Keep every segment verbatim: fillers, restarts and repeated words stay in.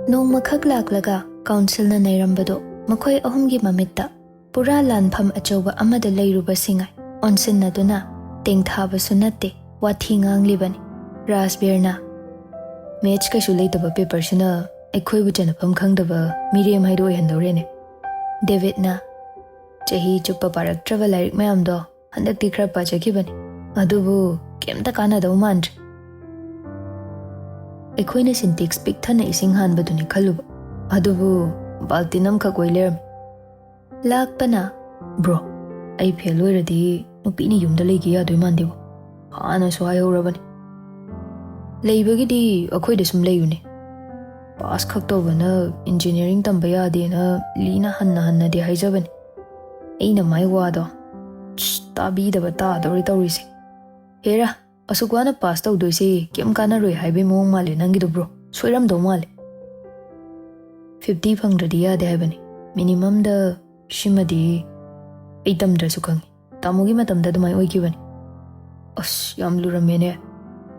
ꯅꯣꯡꯃꯈꯛ ꯂꯥꯛꯂꯒ ꯀꯥꯎꯟꯁꯤꯜꯅ ꯅꯩꯔꯝꯕꯗꯣ ꯃꯈꯣꯏ ꯑꯍꯨꯝꯒꯤ ꯃꯃꯤꯠꯇ ꯄꯨꯔꯥ ꯂꯥꯟꯐꯝ ꯑꯆꯧꯕ ꯑꯃꯗ ꯂꯩꯔꯨꯕꯁꯤꯡꯉꯥꯏ ꯑꯣꯟꯁꯤꯟꯅꯗꯨꯅ ꯇꯦꯡꯊꯥꯕꯁꯨ ꯅꯠꯇꯦ, ꯋꯥꯊꯤ ꯉꯥꯡꯂꯤꯕꯅꯤ꯫ ꯔꯥꯖꯕꯤꯔꯅ, "ꯃꯦꯠꯁ ꯀꯩꯁꯨ ꯂꯩꯇꯕ ꯄꯦꯄꯔꯁꯤꯅ ꯑꯩꯈꯣꯏꯕꯨ ꯆꯟꯅꯐꯝ ꯈꯪꯗꯕ ꯃꯤꯔꯦꯝ ꯍꯥꯏꯗꯨ ꯑꯣꯏꯍꯟꯗꯧꯔꯦꯅꯦ꯫" ꯗꯦꯕꯤꯠꯅ, "ꯆꯍꯤ ꯆꯨꯞꯄ ꯄꯥꯔꯛꯇ꯭ꯔꯕ ꯂꯥꯏꯔꯤꯛ ꯃꯌꯥꯝꯗꯣ ꯍꯟꯗꯛꯇꯤ ꯈꯔ ꯄꯥꯖꯈꯤꯕꯅꯤ, ꯑꯗꯨꯕꯨ ꯀꯩꯝꯇ ꯀꯥꯟꯅꯗꯧ ꯃꯥꯟꯗ꯭ꯔꯦ꯫ ꯑꯩꯈꯣꯏꯅ ꯁꯤꯟꯇꯦꯛꯁ ꯄꯤꯛ ꯊꯟꯅ ꯏꯁꯤꯡ ꯍꯥꯟꯕꯗꯨꯅꯤ ꯈꯜꯂꯨꯕ, ꯑꯗꯨꯕꯨ ꯕꯥꯜꯇꯤꯟ ꯑꯃꯈꯛ ꯑꯣꯏ ꯂꯩꯔꯝꯃꯤ꯫" ꯂꯥꯛꯄꯅ, "ꯕ꯭ꯔꯣ, ꯑꯩ ꯐꯦꯜ ꯑꯣꯏꯔꯗꯤ ꯅꯨꯄꯤꯅ ꯌꯨꯝꯗ ꯂꯩꯒꯦ ꯌꯥꯗꯣꯏ ꯃꯥꯟꯗꯦꯕꯣ꯫ ꯍꯥꯟꯅꯁꯨ ꯍꯥꯏꯍꯧꯔꯕꯅꯤ꯫ ꯂꯩꯕꯒꯤꯗꯤ ꯑꯩꯈꯣꯏꯗ ꯁꯨꯝ ꯂꯩꯌꯨꯅꯦ꯫ ꯄꯥꯁ ꯈꯛ ꯇꯧꯕꯅ ꯏꯟꯖꯤꯅꯤꯌꯥꯔꯤꯡ ꯇꯝꯕ ꯌꯥꯗꯦꯅ ꯂꯤꯅ ꯍꯟꯅ ꯍꯟꯅꯗꯤ ꯍꯥꯏꯖꯕꯅꯤ꯫ ꯑꯩꯅ ꯃꯥꯏ ꯋꯥꯗꯣ ꯁ꯭ꯁ, ꯇꯥꯕꯤꯗꯕ ꯇꯥꯗꯧꯔꯦ ꯇꯧꯔꯤꯁꯦ꯫ ꯍꯦꯔꯥ, ꯑꯁꯨꯛ ꯋꯥꯅ ꯄꯥꯁ ꯇꯧꯗꯣꯏꯁꯦ ꯀꯩꯝ ꯀꯥꯟꯅꯔꯣꯏ ꯍꯥꯏꯕꯩ ꯃꯑꯣꯡ ꯃꯥꯜꯂꯦ ꯅꯪꯒꯤꯗꯣ ꯕ꯭ꯔꯣ꯫ ꯁꯣꯏꯔꯝꯗꯧ ꯃꯥꯜꯂꯦ꯫ ꯐꯤꯐꯇꯤ ꯐꯪꯗ꯭ꯔꯗꯤ ꯌꯥꯗꯦ ꯍꯥꯏꯕꯅꯤ꯫ ꯃꯤꯅꯤꯃꯝꯗ ꯁꯤꯃꯗꯤ ꯑꯩ ꯇꯝꯗ꯭ꯔꯁꯨ ꯈꯪꯉꯤ꯫ ꯇꯥꯃꯣꯒꯤ ꯃꯇꯝꯗ ꯑꯗꯨꯃꯥꯏꯅ ꯑꯣꯏꯈꯤꯕꯅꯤ꯫" "ꯑꯁ, ꯌꯥꯝ ꯂꯨꯔꯝꯃꯦꯅꯦ꯫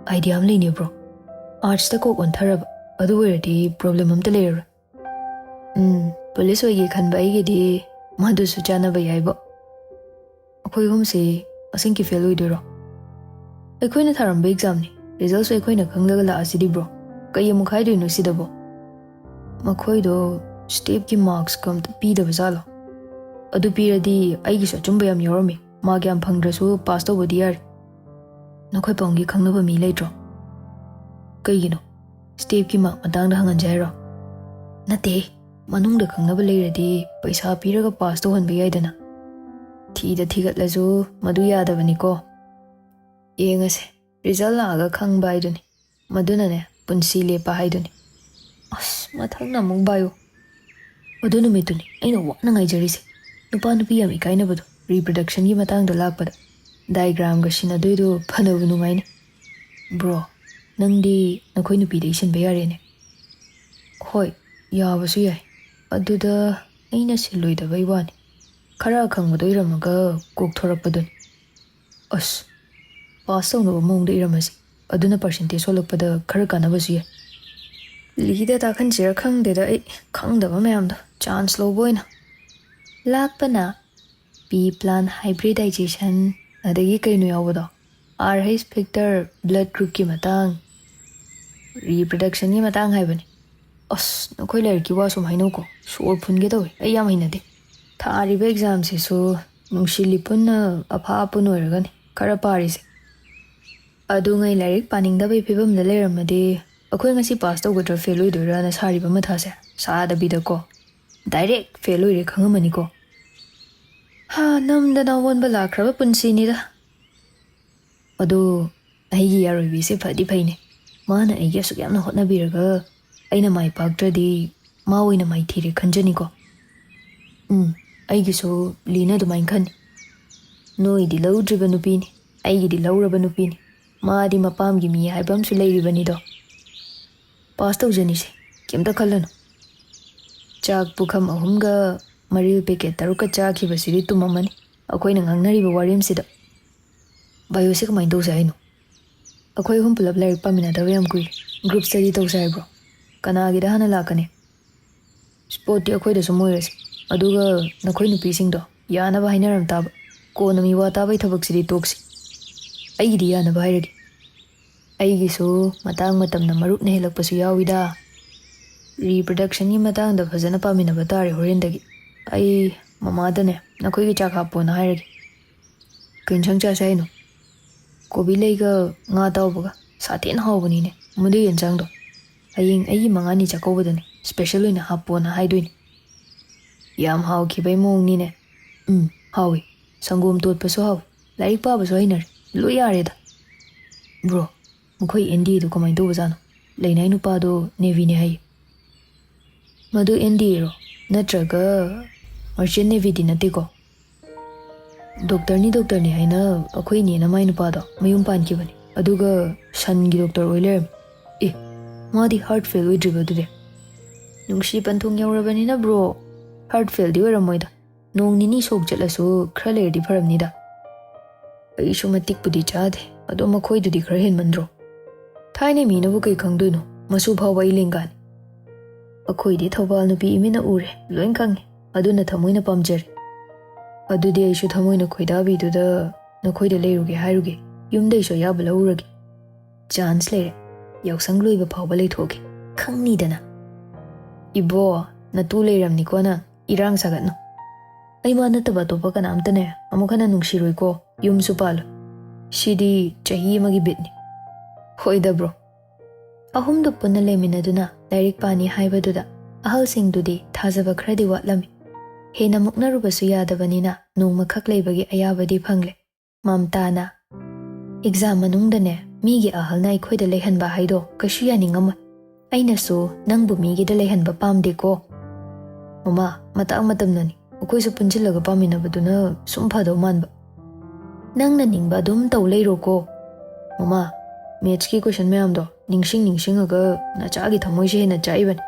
ꯑꯥꯏꯗꯤꯌꯥ ꯑꯃ ꯂꯩꯅꯦ ꯕ꯭ꯔꯣ꯫ ꯑꯥꯔꯠꯁꯇ ꯀꯣꯛ ꯑꯣꯟꯊꯔꯕ꯫ ꯑꯗꯨ ꯑꯣꯏꯔꯗꯤ ꯄ꯭ꯔꯣꯕ꯭ꯂꯦꯝ ꯑꯝꯇ ꯂꯩꯔꯔꯣꯏ꯫ ꯎꯝ, ꯄꯨꯂꯤꯁ ꯑꯣꯏꯒꯦ ꯈꯟꯕ ꯑꯩꯒꯤꯗꯤ ꯃꯗꯨꯁꯨ ꯆꯥꯟꯅꯕ ꯌꯥꯏꯕꯣ꯫" "ꯑꯩꯈꯣꯏ ꯑꯍꯨꯝꯁꯤ ꯑꯁꯦꯡꯀꯤ ꯐꯦꯜ ꯑꯣꯏꯗꯣꯏꯔꯣ?" "ꯑꯩꯈꯣꯏꯅ ꯊꯥꯔꯝꯕ ꯑꯦꯛꯖꯥꯝꯅꯤ꯫ ꯔꯤꯖꯜꯁꯨ ꯑꯩꯈꯣꯏꯅ ꯈꯪꯂꯒ ꯂꯥꯛꯑꯁꯤꯗꯤ ꯕ꯭ꯔꯣ꯫ ꯀꯩ ꯑꯃꯨꯛ ꯍꯥꯏꯗꯣꯏꯅꯣ ꯁꯤꯗꯕꯣ?" "ꯃꯈꯣꯏꯗꯣ ꯁ꯭ꯇꯦꯞꯀꯤ ꯃꯥꯔꯛꯁꯀ ꯑꯝꯇ ꯄꯤꯗꯕ ꯖꯥꯠꯂꯣ? ꯑꯗꯨ ꯄꯤꯔꯗꯤ ꯑꯩꯒꯤꯁꯨ ꯑꯆꯨꯝꯕ ꯌꯥꯝ ꯌꯥꯎꯔꯝꯃꯤ꯫ ꯃꯥꯔꯛ ꯌꯥꯝ ꯐꯪꯗ꯭ꯔꯁꯨ ꯄꯥꯁ ꯇꯧꯕꯗꯤ ꯌꯥꯔꯦ꯫" "ꯅꯈꯣꯏ ꯄꯝꯒꯤ ꯈꯪꯅꯕ ꯃꯤ ꯂꯩꯇ꯭ꯔꯣ?" "ꯀꯩꯒꯤꯅꯣ? ꯁ꯭ꯇꯦꯞꯀꯤ ꯃꯥꯔꯛ ꯃꯇꯥꯡꯗ ꯍꯪꯍꯟꯁꯦ ꯍꯥꯏꯔꯣ?" "ꯅꯠꯇꯦ, ꯃꯅꯨꯡꯗ ꯈꯪꯅꯕ ꯂꯩꯔꯗꯤ ꯄꯩꯁꯥ ꯄꯤꯔꯒ ꯄꯥꯁ ꯇꯧꯍꯟꯕ ꯌꯥꯏꯗꯅ꯫" "ꯊꯤꯗ ꯊꯤꯒꯠꯂꯁꯨ ꯃꯗꯨ ꯌꯥꯗꯕꯅꯤꯀꯣ꯫ ꯌꯦꯡꯉꯁꯦ, ꯔꯤꯖꯜ ꯂꯥꯛꯑꯒ ꯈꯪꯕ ꯍꯥꯏꯗꯨꯅꯤ꯫ ꯃꯗꯨꯅꯅꯦ ꯄꯨꯟꯁꯤ ꯂꯦꯞꯄ ꯍꯥꯏꯗꯨꯅꯤ꯫" ꯑꯁ, ꯃꯊꯪꯅ ꯑꯃꯨꯛ ꯕꯥꯏꯑꯣ꯫ ꯑꯗꯨ ꯅꯨꯃꯤꯠꯇꯨꯅꯤ ꯑꯩꯅ ꯋꯥꯅ ꯉꯥꯏꯖꯔꯤꯁꯦ꯫ ꯅꯨꯄꯥ ꯅꯨꯄꯤ ꯌꯥꯝ ꯏꯀꯥꯏꯅꯕꯗꯣ ꯔꯤꯄ꯭ꯔꯗꯛꯁꯟꯒꯤ ꯃꯇꯥꯡꯗ ꯂꯥꯛꯄꯗ꯫ ꯗꯥꯏꯒ꯭ꯔꯥꯝꯒ ꯁꯤꯟꯅꯗꯣꯏꯗꯣ ꯐꯅꯕꯨ ꯅꯨꯡꯉꯥꯏꯅꯤ꯫ "ꯕ꯭ꯔꯣ, ꯅꯪꯗꯤ ꯅꯈꯣꯏ ꯅꯨꯄꯤꯗ ꯏꯁꯤꯟꯕ ꯌꯥꯔꯦꯅꯦ꯫" "ꯍꯣꯏ, ꯌꯥꯕꯁꯨ ꯌꯥꯏ꯫ ꯑꯗꯨꯗ ꯑꯩꯅ ꯁꯤꯜꯂꯣꯏꯗꯕꯩ ꯋꯥꯅꯤ꯫ ꯈꯔ ꯑꯈꯪꯕꯗ ꯑꯣꯏꯔꯝꯃꯒ ꯀꯣꯛ ꯊꯣꯔꯛꯄꯗꯨꯅꯤ꯫" "ꯑꯁ, ꯄꯥꯁ ꯇꯧꯅꯕ ꯃꯑꯣꯡꯗ ꯏꯔꯝꯃꯁꯤ꯫ ꯑꯗꯨꯅ ꯄꯥꯔꯁꯦꯟꯇꯦꯖ ꯁꯣꯜꯂꯛꯄꯗ ꯈꯔ ꯀꯥꯟꯅꯕꯁꯨ ꯌꯥꯏ꯫" ꯂꯤꯗ ꯇꯥꯛꯍꯟꯁꯤꯔ ꯈꯪꯗꯦꯗ, ꯑꯩ ꯈꯪꯗꯕ ꯃꯌꯥꯝꯗꯣ ꯆꯥꯟꯁ ꯂꯧꯕ ꯑꯣꯏꯅ꯫ ꯂꯥꯛꯄꯅ ꯄꯤ ꯄ꯭ꯂꯥꯟ ꯍꯥꯏꯕ꯭ꯔꯤꯗꯥꯏꯖꯦꯁꯟ, ꯑꯗꯒꯤ ꯀꯩꯅꯣ ꯌꯥꯎꯕꯗꯣ, ꯑꯥꯔ ꯍꯩꯁ ꯐꯦꯛꯇꯔ, ꯕ꯭ꯂꯠ ꯒ꯭ꯔꯨꯞꯀꯤ ꯃꯇꯥꯡ, ꯔꯤꯄ꯭ꯔꯗꯛꯁꯟꯒꯤ ꯃꯇꯥꯡ ꯍꯥꯏꯕꯅꯤ꯫ ꯑꯁ, ꯅꯈꯣꯏ ꯂꯥꯏꯔꯤꯛꯀꯤ ꯋꯥꯁꯨ ꯍꯥꯏꯅꯧꯀꯣ, ꯁꯣꯔ ꯐꯨꯟꯒꯦ ꯇꯧꯋꯦ, ꯑꯩ ꯌꯥꯝ ꯍꯩꯅꯗꯦ꯫ ꯊꯥꯔꯤꯕ ꯑꯦꯛꯖꯥꯝꯁꯤꯁꯨ ꯅꯨꯡꯁꯤꯜꯂꯤ ꯄꯨꯟꯅ ꯑꯐꯥ ꯑꯄꯨꯟ ꯑꯣꯏꯔꯒꯅꯤ ꯈꯔ ꯄꯥꯔꯤꯁꯦ꯫ ꯑꯗꯨꯉꯩ ꯂꯥꯏꯔꯤꯛ ꯄꯥꯅꯤꯡꯗꯕꯒꯤ ꯐꯤꯕꯝꯗ ꯂꯩꯔꯝꯃꯗꯤ ꯑꯩꯈꯣꯏ ꯉꯁꯤ ꯄꯥꯁ ꯇꯧꯒꯗ꯭ꯔꯥ ꯐꯦꯜ ꯑꯣꯏꯗꯣꯏꯔꯥꯅ ꯁꯥꯔꯤꯕ ꯃꯊꯥꯁꯦ ꯁꯥꯗꯕꯤꯗꯀꯣ, ꯗꯥꯏꯔꯦꯛ ꯐꯦꯜ ꯑꯣꯏꯔꯦ ꯈꯪꯉꯝꯃꯅꯤꯀꯣ꯫ ꯍꯥ, ꯅꯝꯗꯅ ꯑꯑꯣꯟꯕ ꯂꯥꯛꯈ꯭ꯔꯕ ꯄꯨꯟꯁꯤꯅꯤꯗ꯫ ꯑꯗꯣ ꯑꯩꯒꯤ ꯌꯥꯔꯣꯏꯕꯤꯁꯦ ꯐꯗꯤ ꯐꯩꯅꯦ꯫ ꯃꯥꯅ ꯑꯩꯒꯤ ꯑꯁꯨꯛ ꯌꯥꯝꯅ ꯍꯣꯠꯅꯕꯤꯔꯒ ꯑꯩꯅ ꯃꯥꯏ ꯄꯥꯛꯇ꯭ꯔꯗꯤ ꯃꯥ ꯑꯣꯏꯅ ꯃꯥꯏꯊꯤꯔꯦ ꯈꯟꯖꯅꯤꯀꯣ꯫ ꯎꯝ, ꯑꯩꯒꯤꯁꯨ ꯂꯤꯅ ꯑꯗꯨꯃꯥꯏꯅ ꯈꯟꯅꯤ꯫ ꯅꯣꯏꯗꯤ ꯂꯧꯗ꯭ꯔꯤꯕ ꯅꯨꯄꯤꯅꯤ, ꯑꯩꯒꯤꯗꯤ ꯂꯧꯔꯕ ꯅꯨꯄꯤꯅꯤ꯫ ꯃꯥꯗꯤ ꯃꯄꯥꯝꯒꯤ ꯃꯤ ꯍꯥꯏꯕ ꯑꯃꯁꯨ ꯂꯩꯔꯤꯕꯅꯤꯗꯣ꯫ ꯄꯥꯁ ꯇꯧꯖꯅꯤꯁꯦ, ꯀꯩꯝꯇ ꯈꯜꯂꯅꯨ꯫ ꯆꯥꯛ ꯄꯨꯈꯝ ꯑꯍꯨꯝꯒ ꯃꯔꯤꯜ ꯄꯦꯀꯦꯠ ꯇꯔꯨꯛꯀ ꯆꯥꯈꯤꯕꯁꯤꯗꯤ ꯇꯨꯝꯃꯝꯃꯅꯤ, ꯑꯩꯈꯣꯏꯅ ꯉꯥꯡꯅꯔꯤꯕ ꯋꯥꯔꯦꯝꯁꯤꯗ꯫ ꯕꯥꯏꯑꯣꯁꯦ ꯀꯃꯥꯏꯅ ꯇꯧꯁꯦ ꯍꯥꯏꯅꯣ? ꯑꯩꯈꯣꯏ ꯑꯍꯨꯝ ꯄꯨꯂꯞ ꯂꯥꯏꯔꯤꯛ ꯄꯥꯃꯤꯟꯅꯗꯕ ꯌꯥꯝ ꯀꯨꯏꯔꯦ꯫ ꯒ꯭ꯔꯨꯞ ꯁ꯭ꯇꯗꯤ ꯇꯧꯁꯦ ꯍꯥꯏꯕ꯭ꯔꯣ? ꯀꯅꯥꯒꯤꯗ ꯍꯥꯟꯅ ꯂꯥꯛꯀꯅꯤ? ꯁ꯭ꯄꯣꯠꯇꯤ ꯑꯩꯈꯣꯏꯗ ꯁꯨꯝ ꯑꯣꯏꯔꯁꯤ꯫ ꯑꯗꯨꯒ ꯅꯈꯣꯏ ꯅꯨꯄꯤꯁꯤꯡꯗꯣ ꯌꯥꯅꯕ ꯍꯥꯏꯅꯔꯝ ꯇꯥꯕ꯫ ꯀꯣꯟꯅ ꯃꯤꯋꯥ ꯇꯥꯕꯩ ꯊꯕꯛꯁꯤꯗꯤ ꯇꯣꯛꯁꯤ꯫ ꯑꯩꯒꯤꯗꯤ ꯌꯥꯅꯕ ꯍꯥꯏꯔꯒꯦ꯫ ꯑꯩꯒꯤꯁꯨ ꯃꯇꯥꯡ ꯃꯇꯝꯅ ꯃꯔꯨꯞꯅ ꯍꯦꯜꯂꯛꯄꯁꯨ ꯌꯥꯎꯏꯗ꯫ ꯔꯤꯄ꯭ꯔꯗꯛꯁꯟꯒꯤ ꯃꯇꯥꯡꯗ ꯐꯖꯅ ꯄꯥꯃꯤꯟꯅꯕ ꯇꯥꯔꯦ ꯍꯣꯔꯦꯟꯗꯒꯤ꯫ ꯑꯩ ꯃꯃꯥꯗꯅꯦ ꯅꯈꯣꯏꯒꯤ ꯆꯥꯛ ꯍꯥꯞꯄꯣꯅ ꯍꯥꯏꯔꯒꯦ꯫ ꯀꯩ ꯏꯟꯁꯥꯡ ꯆꯥꯁꯦ ꯍꯥꯏꯅꯣ? ꯀꯣꯕꯤ ꯂꯩꯒ ꯉꯥ ꯑꯇꯥꯎꯕꯒ꯫ ꯁꯥꯊꯤꯅ ꯍꯥꯎꯕꯅꯤꯅꯦ ꯃꯗꯨꯒꯤ ꯌꯦꯟꯁꯥꯡꯗꯣ꯫ ꯍꯌꯦꯡ ꯑꯩꯒꯤ ꯃꯉꯥꯅꯤ ꯆꯥꯛꯀꯧꯕꯗꯅꯦ ꯁ꯭ꯄꯦꯁꯦꯜ ꯑꯣꯏꯅ ꯍꯥꯞꯄꯣꯅ ꯍꯥꯏꯗꯣꯏꯅꯦ꯫ ꯌꯥꯝ ꯍꯥꯎꯈꯤꯕꯩ ꯃꯑꯣꯡꯅꯤꯅꯦ꯫ ꯎꯝ, ꯍꯥꯎꯏ꯫ ꯁꯪꯒꯣꯝ ꯇꯣꯠꯄꯁꯨ ꯍꯥꯎꯏ꯫ ꯂꯥꯏꯔꯤꯛ ꯄꯥꯕꯁꯨ ꯍꯩꯅꯔꯦ꯫ ꯂꯣꯏ ꯌꯥꯔꯦꯗ꯫ ꯕ꯭ꯔꯣ, ꯃꯈꯣꯏ ꯑꯦꯟ ꯗꯤ ꯑꯦꯗꯣ ꯀꯃꯥꯏꯅ ꯇꯧꯕꯖꯥꯠꯅꯣ? ꯂꯩꯅꯥꯏ ꯅꯨꯄꯥꯗꯣ ꯅꯦꯚꯤꯅꯦ ꯍꯥꯏꯌꯦ꯫ ꯃꯗꯨ ꯑꯦꯟ ꯗꯤ ꯑꯦꯔꯣ? ꯅꯠꯇ꯭ꯔꯒ ꯃꯔꯆꯦꯟ ꯅꯦꯚꯤꯗꯤ ꯅꯠꯇꯦꯀꯣ? ꯗꯣꯛꯇꯔꯅꯤ, ꯗꯣꯛꯇꯔꯅꯤ ꯍꯥꯏꯅ ꯑꯩꯈꯣꯏ ꯏꯅꯦꯅ ꯃꯥꯏ ꯅꯨꯄꯥꯗꯣ ꯃꯌꯨꯝ ꯄꯥꯟꯈꯤꯕꯅꯤ꯫ ꯑꯗꯨꯒ ꯁꯟꯒꯤ ꯗꯣꯛꯇꯔ ꯑꯣꯏ ꯂꯩꯔꯝꯃꯤ꯫ ꯑꯦ, ꯃꯥꯗꯤ ꯍꯥꯔꯠ ꯐꯦꯜ ꯑꯣꯏꯗ꯭ꯔꯤꯕ ꯑꯗꯨꯗꯤ? ꯅꯨꯡꯁꯤ ꯄꯟꯊꯨꯡ ꯌꯧꯔꯕꯅꯤꯅ ꯕ꯭ꯔꯣ, ꯍꯥꯔꯠ ꯐꯦꯜꯗꯤ ꯑꯣꯏꯔꯝꯃꯣꯏꯗ꯫ ꯅꯣꯡ ꯅꯤꯅꯤ ꯁꯣꯛ ꯆꯠꯂꯁꯨ ꯈꯔ ꯂꯩꯔꯗꯤ ꯐꯔꯝꯅꯤꯗ꯫ ꯑꯩꯁꯨ ꯃꯇꯤꯛꯄꯨꯗꯤ ꯆꯥꯗꯦ, ꯑꯗꯣ ꯃꯈꯣꯏꯗꯨꯗꯤ ꯈꯔ ꯍꯦꯟꯃꯟꯗ꯭ꯔꯣ? ꯊꯥꯏꯅ ꯃꯤꯅꯕꯨ ꯀꯩ ꯈꯪꯗꯣꯏꯅꯣ? ꯃꯁꯨ ꯐꯥꯎꯕ ꯑꯩ ꯂꯦꯡꯒꯥꯅꯤ꯫ ꯑꯩꯈꯣꯏꯗꯤ ꯊꯧꯕꯥꯜ ꯅꯨꯄꯤ ꯏꯃꯤꯠꯅ ꯎꯔꯦ, ꯂꯣꯏ ꯈꯪꯉꯦ꯫ ꯑꯗꯨꯅ ꯊꯃꯣꯏꯅ ꯄꯥꯝꯖꯔꯦ꯫ ꯑꯗꯨꯗꯤ ꯑꯩꯁꯨ ꯊꯃꯣꯏꯅ ꯈꯣꯏꯗꯥꯕꯤꯗꯨꯗ ꯅꯈꯣꯏꯗ ꯂꯩꯔꯨꯒꯦ ꯍꯥꯏꯔꯨꯒꯦ꯫ ꯌꯨꯝꯗꯩꯁꯨ ꯑꯌꯥꯕ ꯂꯧꯔꯨꯔꯒꯦ꯫ ꯆꯥꯟꯁ ꯂꯩꯔꯦ꯫ ꯌꯥꯎꯁꯪ ꯂꯣꯏꯕ ꯐꯥꯎꯕ ꯂꯩꯊꯣꯛꯀꯦ꯫ ꯈꯪꯅꯤꯗꯅ꯫ ꯏꯕꯣ, ꯅꯇꯨ ꯂꯩꯔꯝꯅꯤꯀꯣ ꯅꯪ꯫ ꯏꯔꯥꯡ ꯁꯥꯒꯠꯅꯨ꯫ ꯑꯩ ꯃꯥ ꯅꯠꯇꯕ ꯑꯇꯣꯞꯄ ꯀꯅꯥꯝꯇꯅꯦ ꯑꯃꯨꯛ ꯍꯟꯅ ꯅꯨꯡꯁꯤꯔꯣꯏꯀꯣ꯫ ꯌꯨꯝꯁꯨ ꯄꯥꯜꯂꯣꯏ꯫ ꯁꯤꯗꯤ ꯆꯍꯤ ꯑꯃꯒꯤ ꯕꯤꯠꯅꯤ꯫ ꯍꯣꯏꯗ ꯕ꯭ꯔꯣ꯫ ꯑꯍꯨꯝꯗꯨ ꯄꯨꯟꯅ ꯂꯩꯃꯤꯟꯅꯗꯨꯅ ꯂꯥꯏꯔꯤꯛ ꯄꯥꯅꯤ ꯍꯥꯏꯕꯗꯨꯗ ꯑꯍꯜꯁꯤꯡꯗꯨꯗꯤ ꯊꯥꯖꯕ ꯈꯔꯗꯤ ꯋꯥꯠꯂꯝꯃꯤ꯫ ꯍꯦꯟꯅ ꯃꯨꯛꯅꯔꯨꯕꯁꯨ ꯌꯥꯗꯕꯅꯤꯅ ꯅꯣꯡꯃꯈꯛ ꯂꯩꯕꯒꯤ ꯑꯌꯥꯕꯗꯤ ꯐꯪꯂꯦ꯫ ꯃꯝꯇꯥꯅ, "ꯑꯦꯛꯖꯥꯝ ꯃꯅꯨꯡꯗꯅꯦ ꯃꯤꯒꯤ ꯑꯍꯜꯅ ꯑꯩꯈꯣꯏꯗ ꯂꯩꯍꯟꯕ ꯍꯥꯏꯗꯣ ꯀꯩꯁꯨ ꯌꯥꯅꯤꯡꯉꯝꯃꯣꯏ꯫ ꯑꯩꯅꯁꯨ ꯅꯪꯕꯨ ꯃꯤꯒꯤꯗ ꯂꯩꯍꯟꯕ ꯄꯥꯝꯗꯦꯀꯣ꯫ ꯃꯃꯥ, ꯃꯇꯥꯡ ꯃꯇꯝꯅꯅꯤ꯫ ꯑꯩꯈꯣꯏꯁꯨ ꯄꯨꯟꯁꯤꯜꯂꯒ ꯄꯥꯃꯤꯟꯅꯕꯗꯨꯅ ꯁꯨꯝ ꯐꯗꯧ ꯃꯥꯟꯕ꯫ ꯅꯪꯅ ꯅꯤꯡꯕ ꯑꯗꯨꯝ ꯇꯧ ꯂꯩꯔꯣꯀꯣ꯫ ꯃꯃꯥ, ꯃꯦꯠꯁꯀꯤ ꯀꯣꯏꯁꯟ ꯃꯌꯥꯝꯗꯣ ꯅꯤꯡꯁꯤꯡ ꯅꯤꯡꯁꯤꯡꯉꯒ ꯅꯆꯥꯒꯤ ꯊꯃꯣꯏꯁꯦ ꯍꯦꯟꯅ ꯆꯥꯛꯏꯕꯅꯤ꯫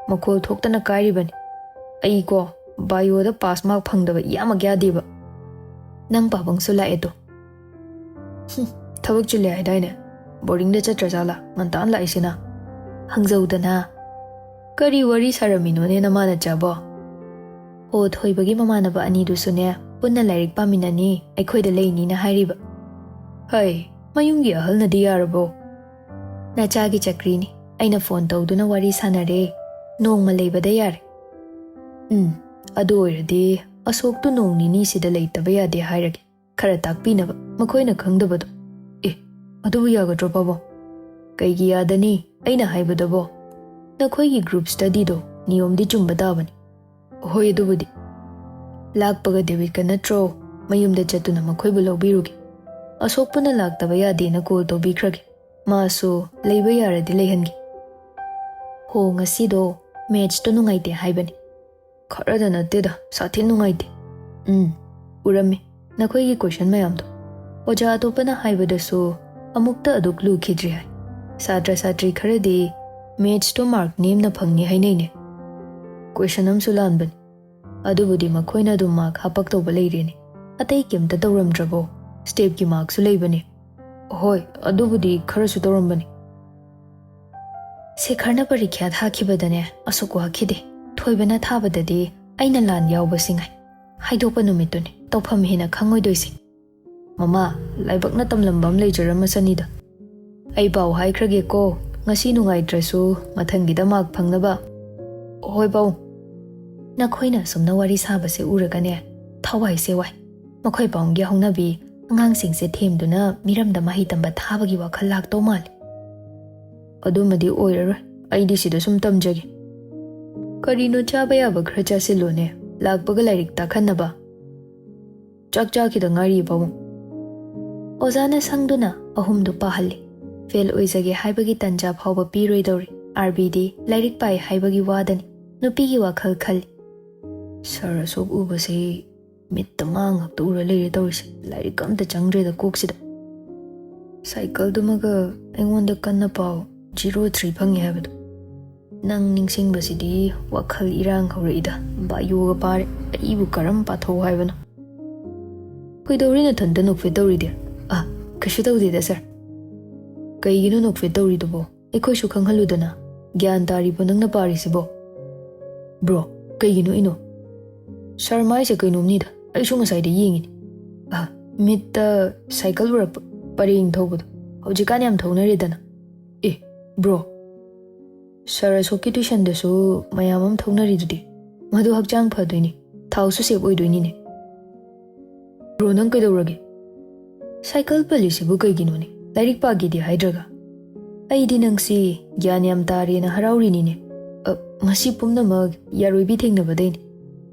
ꯃꯈꯣꯜ ꯊꯣꯛꯇꯅ ꯀꯥꯏꯔꯤꯕꯅꯤ꯫ ꯑꯩꯀꯣ ꯕꯥꯏꯑꯣꯗ ꯄꯥꯁ ꯃꯥꯔꯛ ꯐꯪꯗꯕ ꯏꯌꯥꯃꯛ ꯌꯥꯗꯦꯕ꯫ ꯅꯪ ꯄꯥꯕꯪꯁꯨ ꯂꯥꯛꯑꯦꯗꯣ꯫ ꯍꯨꯝ, ꯊꯕꯛ ꯆꯤꯜꯂꯦ ꯍꯥꯏꯗꯥꯏꯅꯦ? ꯕꯣꯔꯗꯤꯡꯗ ꯆꯠꯇ꯭ꯔꯖꯥꯠꯂꯥ ꯉꯟꯇꯥꯅ ꯂꯥꯛꯏꯁꯤꯅ?" ꯍꯪꯖꯧꯗꯅ꯫ "ꯀꯔꯤ ꯋꯥꯔꯤ ꯁꯥꯔꯝꯃꯤꯅꯣꯅꯦ ꯅꯃꯥꯅꯆꯥꯕꯣ?" "ꯑꯣ, ꯊꯣꯏꯕꯒꯤ ꯃꯃꯥꯟꯅꯕ ꯑꯅꯤꯗꯨꯁꯨꯅꯦ ꯄꯨꯟꯅ ꯂꯥꯏꯔꯤꯛ ꯄꯥꯃꯤꯟꯅꯅꯤ, ꯑꯩꯈꯣꯏꯗ ꯂꯩꯅꯤꯅ ꯍꯥꯏꯔꯤꯕ꯫" "ꯍꯩ, ꯃꯌꯨꯝꯒꯤ ꯑꯍꯜꯅꯗꯤ ꯌꯥꯔꯕꯣ?" "ꯅꯆꯥꯒꯤ ꯆꯀ꯭ꯔꯤꯅꯤ꯫ ꯑꯩꯅ ꯐꯣꯟ ꯇꯧꯗꯨꯅ ꯋꯥꯔꯤ ꯁꯥꯟꯅꯔꯦ꯫ ꯅꯣꯡꯃ ꯂꯩꯕꯗ ꯌꯥꯔꯦ꯫" "ꯎꯝ, ꯑꯗꯨ ꯑꯣꯏꯔꯗꯤ ꯑꯁꯣꯛꯇꯨ ꯅꯣꯡ ꯅꯤꯅꯤ ꯁꯤꯗ ꯂꯩꯇꯕ ꯌꯥꯗꯦ ꯍꯥꯏꯔꯒꯦ꯫ ꯈꯔ ꯇꯥꯛꯄꯤꯅꯕ ꯃꯈꯣꯏꯅ ꯈꯪꯗꯕꯗꯣ꯫" "ꯑꯦ, ꯑꯗꯨꯕꯨ ꯌꯥꯒꯗ꯭ꯔꯣ ꯄꯥꯕꯨꯡ?" "ꯀꯩꯒꯤ ꯌꯥꯗꯅꯤ? ꯑꯩꯅ ꯍꯥꯏꯕꯗꯕꯣ, ꯅꯈꯣꯏꯒꯤ ꯒ꯭ꯔꯨꯞ ꯁ꯭ꯇꯗꯤꯗꯣ ꯅꯤꯌꯣꯝꯗꯤ ꯆꯨꯝꯕ ꯇꯥꯕꯅꯤ꯫" "ꯍꯣꯏ, ꯑꯗꯨꯕꯨꯗꯤ꯫ ꯂꯥꯛꯄꯒ ꯗꯦꯕꯤꯠꯀ ꯅꯠꯇ꯭ꯔꯣ? ꯃꯌꯨꯝꯗ ꯆꯠꯇꯨꯅ ꯃꯈꯣꯏꯕꯨ ꯂꯧꯕꯤꯔꯨꯒꯦ꯫ ꯑꯁꯣꯛꯄꯅ ꯂꯥꯛꯇꯕ ꯌꯥꯗꯦꯅ ꯀꯣꯜ ꯇꯧꯕꯤꯈ꯭ꯔꯒꯦ꯫ ꯃꯥꯁꯨ ꯂꯩꯕ ꯌꯥꯔꯗꯤ ꯂꯩꯍꯟꯒꯦ꯫" "ꯍꯣ, ꯉꯁꯤꯗꯣ ꯃꯦꯠꯁꯇꯣ ꯅꯨꯡꯉꯥꯏꯇꯦ ꯍꯥꯏꯕꯅꯤ꯫" "ꯈꯔꯗ ꯅꯠꯇꯦꯗ, ꯁꯥꯊꯤ ꯅꯨꯡꯉꯥꯏꯇꯦ꯫" "ꯎꯝ, ꯎꯔꯝꯃꯤ ꯅꯈꯣꯏꯒꯤ ꯀꯣꯏꯁꯟ ꯃꯌꯥꯝꯗꯣ꯫ ꯑꯣꯖꯥ ꯑꯇꯣꯞꯄꯅ ꯍꯥꯏꯕꯗꯁꯨ ꯑꯃꯨꯛꯇ ꯑꯗꯨꯛ ꯂꯨꯈꯤꯗ꯭ꯔꯤ ꯍꯥꯏ꯫ ꯁꯥꯇ꯭ꯔ ꯁꯥꯇ꯭ꯔꯤ ꯈꯔꯗꯤ ꯃꯦꯠꯁꯇꯣ ꯃꯥꯔꯛ ꯅꯦꯝꯅ ꯐꯪꯅꯤ ꯍꯥꯏꯅꯩꯅꯦ꯫ ꯀꯣꯏꯁꯟ ꯑꯃꯁꯨ ꯂꯥꯟꯕꯅꯤ꯫ ꯑꯗꯨꯕꯨꯗꯤ ꯃꯈꯣꯏꯅ ꯑꯗꯨꯝ ꯃꯥꯔꯛ ꯍꯥꯞꯄꯛꯇꯧꯕ ꯂꯩꯔꯦꯅꯦ꯫ ꯑꯇꯩ ꯀꯩꯝꯇ ꯇꯧꯔꯝꯗ꯭ꯔꯕꯣ? ꯁ꯭ꯇꯦꯞꯀꯤ ꯃꯥꯔꯛꯁꯨ ꯂꯩꯕꯅꯦ꯫" "ꯍꯣꯏ, ꯑꯗꯨꯕꯨꯗꯤ ꯈꯔꯁꯨ ꯇꯧꯔꯝꯕꯅꯤ꯫" ꯁꯦꯈꯔꯅ ꯄꯔꯤꯈ꯭ꯌꯥ ꯊꯥꯈꯤꯕꯗꯅꯦ ꯑꯁꯨꯛ ꯋꯥꯈꯤꯗꯦ꯫ ꯊꯣꯏꯕꯅ ꯊꯥꯕꯗꯗꯤ ꯑꯩꯅ ꯂꯥꯟ ꯌꯥꯎꯕꯁꯤ ꯉꯥꯏ꯫ ꯍꯥꯏꯗꯣꯛꯄ ꯅꯨꯃꯤꯠꯇꯨꯅꯤ ꯇꯧꯐꯝ ꯍꯦꯟꯅ ꯈꯪꯉꯣꯏꯗꯣꯏꯁꯦ꯫ "ꯃꯃꯥ, ꯂꯥꯏꯕꯛꯅ ꯇꯝꯂꯝꯕ ꯑꯃ ꯂꯩꯖꯔꯝꯃꯁꯅꯤꯗ꯫ ꯑꯩ ꯄꯥꯎ ꯍꯥꯏꯈ꯭ꯔꯒꯦꯀꯣ, ꯉꯁꯤ ꯅꯨꯡꯉꯥꯏꯇ꯭ꯔꯁꯨ ꯃꯊꯪꯒꯤꯗ ꯃꯥꯔꯛ ꯐꯪꯅꯕ꯫ ꯍꯣꯏ ꯄꯥꯎ"꯫ ꯅꯈꯣꯏꯅ ꯑꯁꯨꯝꯅ ꯋꯥꯔꯤ ꯁꯥꯕꯁꯦ ꯎꯔꯒꯅꯦ ꯊꯋꯥꯏꯁꯦ ꯋꯥꯏ꯫ ꯃꯈꯣꯏ ꯄꯥꯎꯒꯤ ꯍꯧꯅꯕꯤ ꯑꯉꯥꯡꯁꯤꯡꯁꯦ ꯊꯦꯝꯗꯨꯅ ꯃꯤꯔꯝꯗ ꯃꯍꯩ ꯇꯝꯕ ꯊꯥꯕꯒꯤ ꯋꯥꯈꯜ ꯂꯥꯛꯇꯧ ꯃꯥꯜꯂꯤ꯫ "ꯑꯗꯨꯃꯗꯤ ꯑꯣꯏꯔꯔꯣꯏ, ꯑꯩꯗꯤ ꯁꯤꯗ ꯁꯨꯝ ꯇꯝꯖꯒꯦ"꯫ "ꯀꯔꯤꯅꯣ ꯆꯥꯕ ꯌꯥꯕ ꯈꯔ ꯆꯥꯁꯤꯜꯂꯣꯅꯦ, ꯂꯥꯛꯄꯒ ꯂꯥꯏꯔꯤꯛ ꯇꯥꯈꯟꯅꯕ"꯫ "ꯆꯥꯛ ꯆꯥꯈꯤꯗ ꯉꯥꯏꯔꯤ ꯄꯥꯕꯨꯡ"꯫ ꯑꯣꯖꯥꯅ ꯁꯪꯗꯨꯅ ꯑꯍꯨꯝꯗꯨ ꯄꯥꯍꯜꯂꯤ꯫ ꯐꯦꯜ ꯑꯣꯏꯖꯒꯦ ꯍꯥꯏꯕꯒꯤ ꯇꯟꯖꯥ ꯐꯥꯎꯕ ꯄꯤꯔꯣꯏꯗꯧꯔꯤ꯫ ꯑꯥꯔꯕꯤꯗꯤ ꯂꯥꯏꯔꯤꯛ ꯄꯥꯏ ꯍꯥꯏꯕꯒꯤ ꯋꯥꯗꯅꯤ ꯅꯨꯄꯤꯒꯤ ꯋꯥꯈꯜ ꯈꯜꯂꯤ꯫ "ꯁꯥꯔ ꯑꯁꯣꯛ ꯎꯕꯁꯤ ꯃꯤꯠꯇ ꯃꯥ ꯉꯥꯛꯇ ꯎꯔ ꯂꯩꯔꯦ ꯇꯧꯔꯤꯁꯦ꯫ ꯂꯥꯏꯔꯤꯛ ꯑꯝꯇ ꯆꯪꯗ꯭ꯔꯦꯗ ꯀꯣꯛꯁꯤꯗ꯫ ꯁꯥꯏꯀꯜꯗꯨꯃꯒ ꯑꯩꯉꯣꯟꯗ ꯀꯟꯅ ꯄꯥꯎ, ꯖꯤꯔꯣ ꯊ꯭ꯔꯤ ꯐꯪꯉꯦ ꯍꯥꯏꯕꯗꯣ꯫ ꯅꯪ ꯅꯤꯡꯁꯤꯡꯕꯁꯤꯗꯤ ꯋꯥꯈꯜ ꯏꯔꯥꯡ ꯍꯧꯔꯛꯏꯗ꯫ ꯕꯥꯏꯑꯣꯒ ꯄꯥꯔꯦ, ꯑꯩꯕꯨ ꯀꯔꯝ ꯄꯥꯊꯧ ꯍꯥꯏꯕꯅꯣ?" "ꯀꯩꯗꯧꯔꯤ ꯅꯊꯟꯇ ꯅꯣꯛꯐꯦꯠ ꯇꯧꯔꯤꯗꯤ?" "ꯑ, ꯀꯩꯁꯨ ꯇꯧꯗꯦꯗ ꯁꯥꯔ"꯫ "ꯀꯩꯒꯤꯅꯣ ꯅꯣꯛꯐꯦꯠ ꯇꯧꯔꯤꯗꯨꯕꯣ? ꯑꯩꯈꯣꯏꯁꯨ ꯈꯪꯍꯜꯂꯨꯗꯅ꯫ ꯒ꯭ꯌꯥꯟ ꯇꯥꯔꯤꯕꯣ ꯅꯪꯅ ꯄꯥꯔꯤꯁꯤꯕꯣ?" "ꯕ꯭ꯔꯣ, ꯀꯩꯒꯤꯅꯣ ꯏꯅꯣ?" "ꯁꯥꯔ ꯃꯥꯏꯁꯦ ꯀꯩꯅꯣꯝꯅꯤꯗ, ꯑꯩꯁꯨ ꯉꯁꯥꯏꯗ ꯌꯦꯡꯉꯤꯅꯤ꯫ ꯑ, ꯃꯤꯠꯇ ꯁꯥꯏꯀꯜ ꯎꯔꯛꯄ, ꯄꯔꯦꯡ ꯊꯧꯕꯗꯣ꯫ ꯍꯧꯖꯤꯛꯀꯥꯟ ꯌꯥꯝ ꯊꯧꯅꯔꯦꯗꯅ꯫ ꯑꯦ, ꯕ꯭ꯔꯣ, ꯁꯥꯔ ꯑꯁꯣꯛꯀꯤ ꯇ꯭ꯌꯨꯁꯟꯗꯁꯨ ꯃꯌꯥꯝ ꯑꯃ ꯊꯧꯅꯔꯤꯗꯨꯗꯤ꯫ ꯃꯗꯨ ꯍꯛꯆꯥꯡ ꯐꯗꯣꯏꯅꯤ, ꯊꯥꯎꯁꯨ ꯁꯦꯞ ꯑꯣꯏꯗꯣꯏꯅꯤꯅꯦ"꯫ "ꯕ꯭ꯔꯣ, ꯅꯪ ꯀꯩꯗꯧꯔꯒꯦ?" "ꯁꯥꯏꯀꯜ ꯄꯜꯂꯤꯁꯤꯕꯨ ꯀꯩꯒꯤꯅꯣꯅꯦ? ꯂꯥꯏꯔꯤꯛ ꯄꯥꯒꯦꯗꯤ ꯍꯥꯏꯗ꯭ꯔꯒ꯫ ꯑꯩꯗꯤ ꯅꯪꯁꯤ ꯒ꯭ꯌꯥꯟ ꯌꯥꯝ ꯇꯥꯔꯦꯅ ꯍꯔꯥꯎꯔꯤꯅꯤꯅꯦ꯫ ꯑ, ꯃꯁꯤ ꯄꯨꯝꯅꯃꯛ ꯌꯥꯔꯣꯏꯕꯤ ꯊꯦꯡꯅꯕꯗꯩꯅꯤ꯫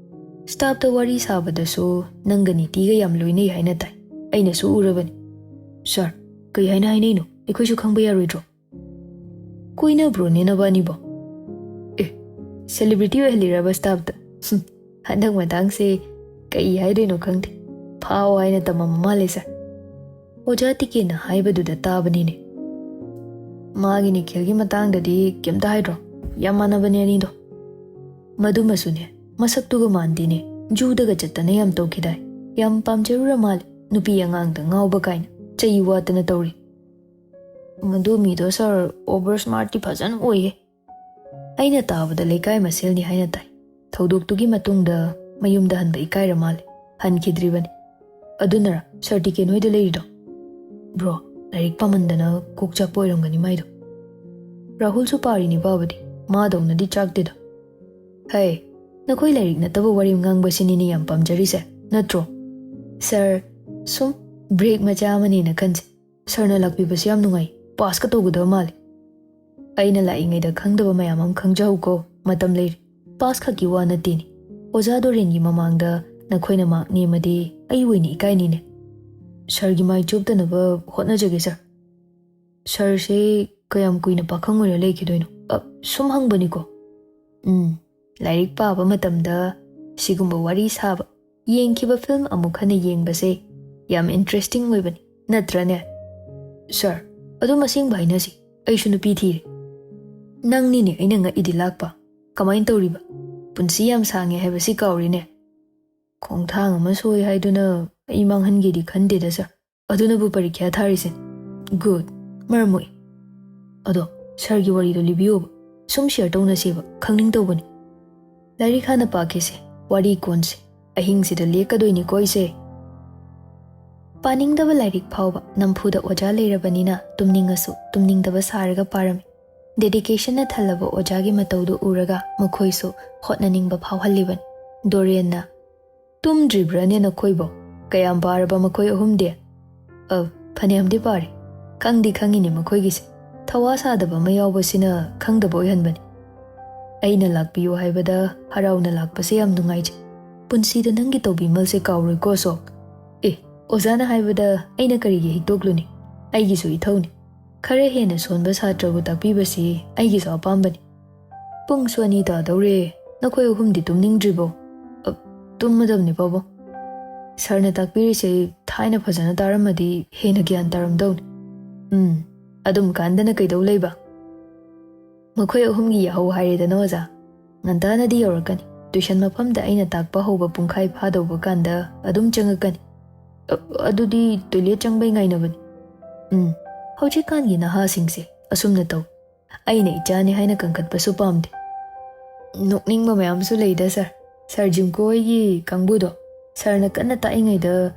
ꯁ꯭ꯇꯥꯐꯇ ꯋꯥꯔꯤ ꯁꯥꯕꯗꯁꯨ ꯅꯪꯒ ꯅꯤꯇꯤꯒ ꯌꯥꯝ ꯂꯣꯏꯅꯩ ꯍꯥꯏꯅ ꯇꯥꯏ꯫ ꯑꯩꯅꯁꯨ ꯎꯔꯕꯅꯤ"꯫ "ꯁꯥꯔ, ꯀꯩ ꯍꯥꯏꯅ ꯍꯥꯏꯅꯩꯅꯣ? ꯑꯩꯈꯣꯏꯁꯨ ꯈꯪꯕ ꯌꯥꯔꯣꯏꯗ꯭ꯔꯣ?" "ꯀꯣꯏꯅꯕ꯭ꯔꯣꯅꯦ ꯅꯕꯥꯅꯤꯕꯣ?" "ꯑꯦ, ꯁꯦꯂꯤꯕ꯭ꯔꯤꯇꯤ ꯑꯣꯏꯍꯜꯂꯤꯔꯕ ꯁ꯭ꯇꯥꯐꯇ?" "ꯍꯝ, ꯍꯟꯗꯛ ꯃꯇꯥꯡꯁꯦ ꯀꯩ ꯍꯥꯏꯗꯣꯏꯅꯣ ꯈꯪꯗꯦ꯫ ꯐꯥꯎ ꯍꯥꯏꯅ ꯇꯝꯃꯝꯕ ꯃꯥꯜꯂꯦ ꯁꯥꯔ"꯫ ꯑꯣꯖꯥ ꯇꯤꯀꯦꯟꯅ ꯍꯥꯏꯕꯗꯨꯗ ꯇꯥꯕꯅꯤꯅꯦ꯫ "ꯃꯥꯒꯤ ꯅꯤꯈꯤꯜꯒꯤ ꯃꯇꯥꯡꯗꯗꯤ ꯀꯩꯝꯇ ꯍꯥꯏꯗ꯭ꯔꯣ? ꯌꯥꯝ ꯃꯥꯟꯅꯕꯅꯦ ꯑꯅꯤꯗꯣ"꯫ "ꯃꯗꯨꯃꯁꯨꯅꯦ, ꯃꯁꯛꯇꯨꯒ ꯃꯥꯟꯗꯦꯅꯦ꯫ ꯖꯨꯗꯒ ꯆꯠꯇꯅ ꯌꯥꯝ ꯇꯧꯈꯤꯗꯥꯏ꯫ ꯌꯥꯝ ꯄꯥꯝꯖꯔꯨꯔ ꯃꯥꯜꯂꯦ, ꯅꯨꯄꯤ ꯑꯉꯥꯡꯗ ꯉꯥꯎꯕ ꯀꯥꯏꯅ꯫ ꯆꯩ ꯋꯥꯠꯇꯅ ꯇꯧꯔꯤ"꯫ "ꯃꯗꯨ ꯃꯤꯗꯣ ꯁꯥꯔ, ꯑꯣꯚꯔ ꯁ꯭ꯃꯥꯔꯠꯇꯤ ꯐꯖꯅ ꯑꯣꯏꯌꯦ꯫ ꯑꯩꯅ ꯇꯥꯕꯗ ꯂꯩꯀꯥꯏ ꯃꯁꯦꯜꯅꯤ ꯍꯥꯏꯅ ꯇꯥꯏ꯫ ꯊꯧꯗꯣꯛꯇꯨꯒꯤ ꯃꯇꯨꯡꯗ ꯃꯌꯨꯝꯗ ꯍꯟꯕ ꯏꯀꯥꯏꯔ ꯃꯥꯜꯂꯦ꯫ ꯍꯟꯈꯤꯗ꯭ꯔꯤꯕꯅꯤ꯫ ꯑꯗꯨꯅꯔ ꯁꯥꯔ ꯇꯤꯀꯦꯟ ꯍꯣꯏꯗ ꯂꯩꯔꯤꯗꯣ?" "ꯕ꯭ꯔꯣ, ꯂꯥꯏꯔꯤꯛ ꯄꯥꯃꯟꯗꯅ ꯀꯣꯛ ꯆꯥꯛꯄ ꯑꯣꯏꯔꯝꯒꯅꯤ ꯃꯥꯏꯗꯣ꯫ ꯔꯥꯍꯨꯜꯁꯨ ꯄꯥꯔꯤꯅꯤ ꯄꯥꯕꯗꯤ, ꯃꯥꯗꯧꯅꯗꯤ ꯆꯥꯛꯇꯦꯗ꯫" "ꯍꯩ, ꯅꯈꯣꯏ ꯂꯥꯏꯔꯤꯛ ꯅꯠꯇꯕ ꯋꯥꯔꯤ ꯉꯥꯡꯕꯁꯤꯅꯤꯅꯦ ꯌꯥꯝ ꯄꯥꯝꯖꯔꯤꯁꯦ, ꯅꯠꯇ꯭ꯔꯣ?" "ꯁꯥꯔ, ꯁꯨꯝ ꯕ꯭ꯔꯦꯛ ꯃꯆꯥ ꯑꯃꯅꯦꯅ ꯈꯟꯁꯦ꯫ ꯁꯥꯔꯅ ꯂꯥꯛꯄꯤꯕꯁꯦ ꯌꯥꯝ ꯅꯨꯡꯉꯥꯏ꯫ ꯄꯥꯁꯀ ꯇꯧꯒꯗꯕ ꯃꯥꯜꯂꯦ꯫" "ꯑꯩꯅ ꯂꯥꯛꯏꯉꯩꯗ ꯈꯪꯗꯕ ꯃꯌꯥꯝ ꯑꯃ ꯈꯪꯖꯍꯧꯀꯣ꯫ ꯃꯇꯝ ꯂꯩꯔꯤ꯫ ꯄꯥꯁ ꯈꯛꯀꯤ ꯋꯥ ꯅꯠꯇꯦꯅꯦ꯫ ꯑꯣꯖꯥ ꯗꯣꯔꯦꯟꯒꯤ ꯃꯃꯥꯡꯗ ꯅꯈꯣꯏꯅ ꯃꯥꯔꯛ ꯅꯦꯝꯃꯗꯤ ꯑꯩ ꯑꯣꯏꯅ ꯏꯀꯥꯏꯅꯤꯅꯦ꯫ ꯁꯥꯔꯒꯤ ꯃꯥꯏ ꯆꯣꯞꯇꯅꯕ ꯍꯣꯠꯅꯖꯒꯦ ꯁꯥꯔ꯫" "ꯁꯥꯔꯁꯦ ꯀꯌꯥꯝ ꯀꯨꯏꯅ ꯄꯥꯈꯪ ꯑꯣꯏꯔ ꯂꯩꯈꯤꯗꯣꯏꯅꯣ?" "ꯑ, ꯁꯨꯝ ꯍꯪꯕꯅꯤꯀꯣ꯫" "ꯎꯝ, ꯂꯥꯏꯔꯤꯛ ꯄꯥꯕ ꯃꯇꯝꯗ ꯁꯤꯒꯨꯝꯕ ꯋꯥꯔꯤ ꯁꯥꯕ, ꯌꯦꯡꯈꯤꯕ ꯐꯤꯂꯝ ꯑꯃꯨꯛ ꯍꯟꯅ ꯌꯦꯡꯕꯁꯦ ꯌꯥꯝ ꯏꯟꯇꯔꯦꯁꯇꯤꯡ ꯑꯣꯏꯕꯅꯤ, ꯅꯠꯇ꯭ꯔꯅꯦ?" "ꯁꯥꯔ, ꯑꯗꯨꯝ ꯑꯁꯦꯡꯕ ꯍꯥꯏꯅꯁꯤ, ꯑꯩꯁꯨ ꯅꯨꯄꯤ ꯊꯤꯔꯦ꯫" "ꯅꯪꯅꯤꯅꯦ ꯑꯩꯅ ꯉꯛꯏꯗꯤ ꯂꯥꯛꯄ꯫ ꯀꯃꯥꯏꯅ ꯇꯧꯔꯤꯕ? ꯄꯨꯟꯁꯤ ꯌꯥꯝ ꯁꯥꯡꯉꯦ ꯍꯥꯏꯕꯁꯤ ꯀꯥꯎꯔꯦꯅꯦ꯫ ꯈꯣꯡꯊꯥꯡ ꯑꯃ ꯁꯣꯏ ꯍꯥꯏꯗꯨꯅ ꯑꯩ ꯃꯥꯡꯍꯟꯒꯦꯗꯤ ꯈꯟꯗꯦꯗ ꯁꯥꯔ꯫ ꯑꯗꯨꯅꯕꯨ ꯄꯔꯤꯈ꯭ꯌꯥ ꯊꯥꯔꯤꯁꯤꯅꯤ꯫" "ꯒꯨꯗ, ꯃꯔꯝ ꯃꯣꯛꯏ꯫ ꯑꯗꯣ ꯁꯥꯔꯒꯤ ꯋꯥꯔꯤꯗꯣ ꯂꯤꯕꯤꯌꯣꯕ, ꯁꯨꯝ ꯁꯤꯌꯔ ꯇꯧꯅꯁꯦꯕ, ꯈꯪꯅꯤꯡ ꯇꯧꯕꯅꯤ꯫" "ꯂꯥꯏꯔꯤꯛ ꯍꯥꯟꯅ ꯄꯥꯈꯤꯁꯦ, ꯋꯥꯔꯤ ꯀꯣꯟꯁꯦ꯫ ꯑꯍꯤꯡꯁꯤꯗ ꯂꯦꯛꯀꯗꯣꯏꯅꯤꯀꯣ ꯑꯩꯁꯦ꯫" ꯄꯥꯅꯤꯡꯗꯕ ꯂꯥꯏꯔꯤꯛ ꯐꯥꯎꯕ ꯅꯝꯐꯨꯗ ꯑꯣꯖꯥ ꯂꯩꯔꯕꯅꯤꯅ ꯇꯨꯝꯅꯤꯡꯉꯁꯨ ꯇꯨꯝꯅꯤꯡꯗꯕ ꯁꯥꯔꯒ ꯄꯥꯔꯝꯃꯤ꯫ ꯗꯦꯗꯤꯀꯦꯁꯟꯅ ꯊꯜꯂꯕ ꯑꯣꯖꯥꯒꯤ ꯃꯇꯧꯗꯨ ꯎꯔꯒ ꯃꯈꯣꯏꯁꯨ ꯍꯣꯠꯅꯅꯤꯡꯕ ꯐꯥꯎꯍꯜꯂꯤꯕꯅꯤ꯫ ꯗꯣꯔꯦꯟꯅ, "ꯇꯨꯝꯗ꯭ꯔꯤꯕ꯭ꯔꯥꯅꯦ ꯅꯈꯣꯏꯕꯣ? ꯀꯌꯥꯝ ꯄꯥꯔꯕ ꯃꯈꯣꯏ ꯑꯍꯨꯝꯗꯤ?" "ꯑ, ꯐꯅꯌꯥꯝꯗꯤ ꯄꯥꯔꯦ꯫ ꯈꯪꯗꯤ ꯈꯪꯉꯤꯅꯦ ꯃꯈꯣꯏꯒꯤꯁꯦ꯫ ꯊꯋꯥ ꯁꯥꯗꯕ ꯑꯃ ꯌꯥꯎꯕꯁꯤꯅ ꯈꯪꯗꯕ ꯑꯣꯏꯍꯟꯕꯅꯤ꯫" "ꯑꯩꯅ ꯂꯥꯛꯄꯤꯌꯨ ꯍꯥꯏꯕꯗ ꯍꯔꯥꯎꯅ ꯂꯥꯛꯄꯁꯦ ꯌꯥꯝ ꯅꯨꯡꯉꯥꯏꯖꯩ꯫ ꯄꯨꯟꯁꯤꯗ ꯅꯪꯒꯤ ꯇꯧꯕꯤꯃꯜꯁꯦ ꯀꯥꯎꯔꯣꯏꯀꯣ ꯑꯁꯣꯛ꯫" "ꯑꯦ, ꯑꯣꯖꯥꯅ ꯍꯥꯏꯕꯗ ꯑꯩꯅ ꯀꯔꯤꯒꯤ ꯍꯤꯛꯇꯣꯛꯂꯨꯅꯤ? ꯑꯩꯒꯤꯁꯨ ꯏꯊꯧꯅꯤ꯫ ꯈꯔ ꯍꯦꯟꯅ ꯁꯣꯟꯕ ꯁꯥꯇ꯭ꯔꯕꯨ ꯇꯥꯛꯄꯤꯕꯁꯤ ꯑꯩꯒꯤꯁꯨ ꯑꯄꯥꯝꯕꯅꯤ꯫" "ꯄꯨꯡꯁꯨ ꯑꯅꯤ ꯇꯥꯗꯧꯔꯦ꯫ ꯅꯈꯣꯏ ꯑꯍꯨꯝꯗꯤ ꯇꯨꯝꯅꯤꯡꯗ꯭ꯔꯤꯕꯣ?" "ꯑ, ꯇꯨꯝꯃꯗꯕꯅꯤ ꯄꯥꯕꯨꯡ꯫ ꯁꯥꯔꯅ ꯇꯥꯛꯄꯤꯔꯤꯁꯦ ꯊꯥꯏꯅ ꯐꯖꯅ ꯇꯥꯔꯝꯃꯗꯤ ꯍꯦꯟꯅ ꯒ꯭ꯌꯥꯟ ꯇꯥꯔꯝꯗꯧꯅꯤ꯫" "ꯎꯝ, ꯑꯗꯨꯝ ꯀꯥꯟꯗꯅ ꯀꯩꯗꯧ ꯂꯩꯕ?" "ꯃꯈꯣꯏ ꯑꯍꯨꯝꯒꯤ ꯌꯥꯍꯧ ꯍꯥꯏꯔꯦꯗꯅ ꯑꯣꯖꯥ꯫ ꯉꯟꯇꯥꯅꯗꯤ ꯌꯧꯔꯛꯀꯅꯤ꯫ ꯇ꯭ꯌꯨꯁꯟ ꯃꯐꯝꯗ ꯑꯩꯅ ꯇꯥꯛꯄ ꯍꯧꯕ ꯄꯨꯡꯈꯥꯏ ꯐꯥꯗꯧꯕ ꯀꯥꯟꯗ ꯑꯗꯨꯝ ꯆꯪꯉꯛꯀꯅꯤ꯫" "ꯑ, ꯑꯗꯨꯗꯤ ꯇꯣꯏꯂꯦꯠ ꯆꯪꯕꯩ ꯉꯥꯏꯅꯕꯅꯤ꯫" "ꯎꯝ, ꯍꯧꯖꯤꯛꯀꯥꯟꯒꯤ ꯅꯍꯥꯁꯤꯡꯁꯦ ꯑꯁꯨꯝꯅ ꯇꯧ꯫ ꯑꯩꯅ ꯏꯆꯥꯅꯤ ꯍꯥꯏꯅ ꯀꯟꯈꯠꯄꯁꯨ ꯄꯥꯝꯗꯦ꯫ ꯅꯣꯛꯅꯤꯡꯕ ꯃꯌꯥꯝꯁꯨ ꯂꯩꯗ ꯁꯥꯔ꯫ ꯁꯥꯔ ꯖꯤꯝꯀꯣ ꯍꯣꯏꯒꯤ ꯀꯥꯡꯕꯨꯗꯣ ꯁꯥꯔꯅ ꯀꯟꯅ ꯇꯥꯛꯏꯉꯩꯗ,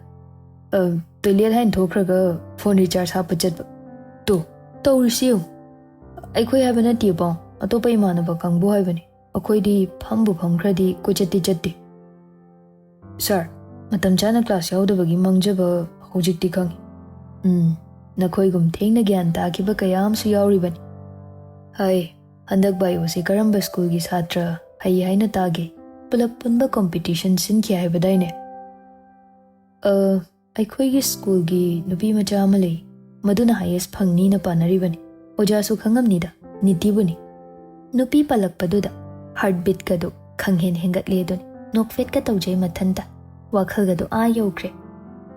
ꯑ, ꯇꯣꯏꯂꯦꯠ ꯍꯥꯏꯅ ꯊꯣꯛꯈ꯭ꯔꯒ ꯐꯣꯟ ꯔꯤꯆꯥꯔꯖ ꯍꯥꯞꯄ ꯆꯠꯄ꯫ ꯇꯣ, ꯇꯧꯔꯤꯁꯤ ꯌꯦꯡꯉꯨ꯫ ꯑꯩꯈꯣꯏ ꯍꯥꯏꯕ ꯅꯠꯇꯦ ꯄꯥꯎ, ꯑꯇꯣꯞꯄ ꯏꯃꯥꯟꯅꯕ ꯀꯥꯡꯕꯨ ꯍꯥꯏꯕꯅꯤ꯫ ꯑꯩꯈꯣꯏꯗꯤ ꯐꯝꯕꯨ ꯐꯝꯈ꯭ꯔꯗꯤ ꯀꯣꯏꯆꯠꯇꯤ ꯆꯠꯇꯦ꯫ ꯁꯥꯔ, ꯃꯇꯝ ꯆꯥꯅ ꯀ꯭ꯂꯥꯁ ꯌꯥꯎꯗꯕꯒꯤ ꯃꯥꯡꯖꯕ ꯍꯧꯖꯤꯛꯇꯤ ꯈꯪꯉꯤ꯫ ꯎꯝ, ꯅꯈꯣꯏꯒꯨꯝ ꯊꯦꯡꯅ ꯒ꯭ꯌꯥꯟ ꯇꯥꯈꯤꯕ ꯀꯌꯥ ꯑꯃꯁꯨ ꯌꯥꯎꯔꯤꯕꯅꯤ꯫ ꯍꯥꯏ, ꯍꯟꯗꯛ ꯕꯥꯏꯑꯣꯁꯦ ꯀꯔꯝꯕ ꯁ꯭ꯀꯨꯜꯒꯤ ꯁꯥꯇ꯭ꯔ ꯍꯩ ꯍꯥꯏꯅ ꯇꯥꯒꯦ? ꯄꯨꯂꯞ ꯄꯨꯟꯕ ꯀꯣꯝꯄꯤꯇꯤꯁꯟ ꯁꯤꯟꯈꯤ ꯍꯥꯏꯕꯗꯥꯏꯅꯦ? ꯑ, ꯑꯩꯈꯣꯏꯒꯤ ꯁ꯭ꯀꯨꯜꯒꯤ ꯅꯨꯄꯤ ꯃꯆꯥ ꯑꯃ ꯂꯩ, ꯃꯗꯨꯅ ꯍꯥꯏꯌꯦꯁ ꯐꯪꯅꯤꯅ ꯄꯥꯅꯔꯤꯕꯅꯤ꯫ ꯑꯣꯖꯥꯁꯨ ꯈꯪꯉꯝꯅꯤꯗ, ꯅꯤꯇꯤꯕꯨꯅꯤ꯫ ꯅꯨꯄꯤ ꯄꯜꯂꯛꯄꯗꯨꯗ ꯍꯥꯔꯠ ꯕꯤꯠꯀꯗꯨ ꯈꯪꯍꯦꯟ ꯍꯦꯟꯒꯠꯂꯦ ꯑꯗꯨꯅꯤ꯫ ꯅꯣꯛꯐꯦꯠꯀ ꯇꯧꯖꯩ ꯃꯊꯟꯇ, ꯋꯥꯈꯜꯒꯗꯨ ꯑꯥ ꯌꯧꯈ꯭ꯔꯦ꯫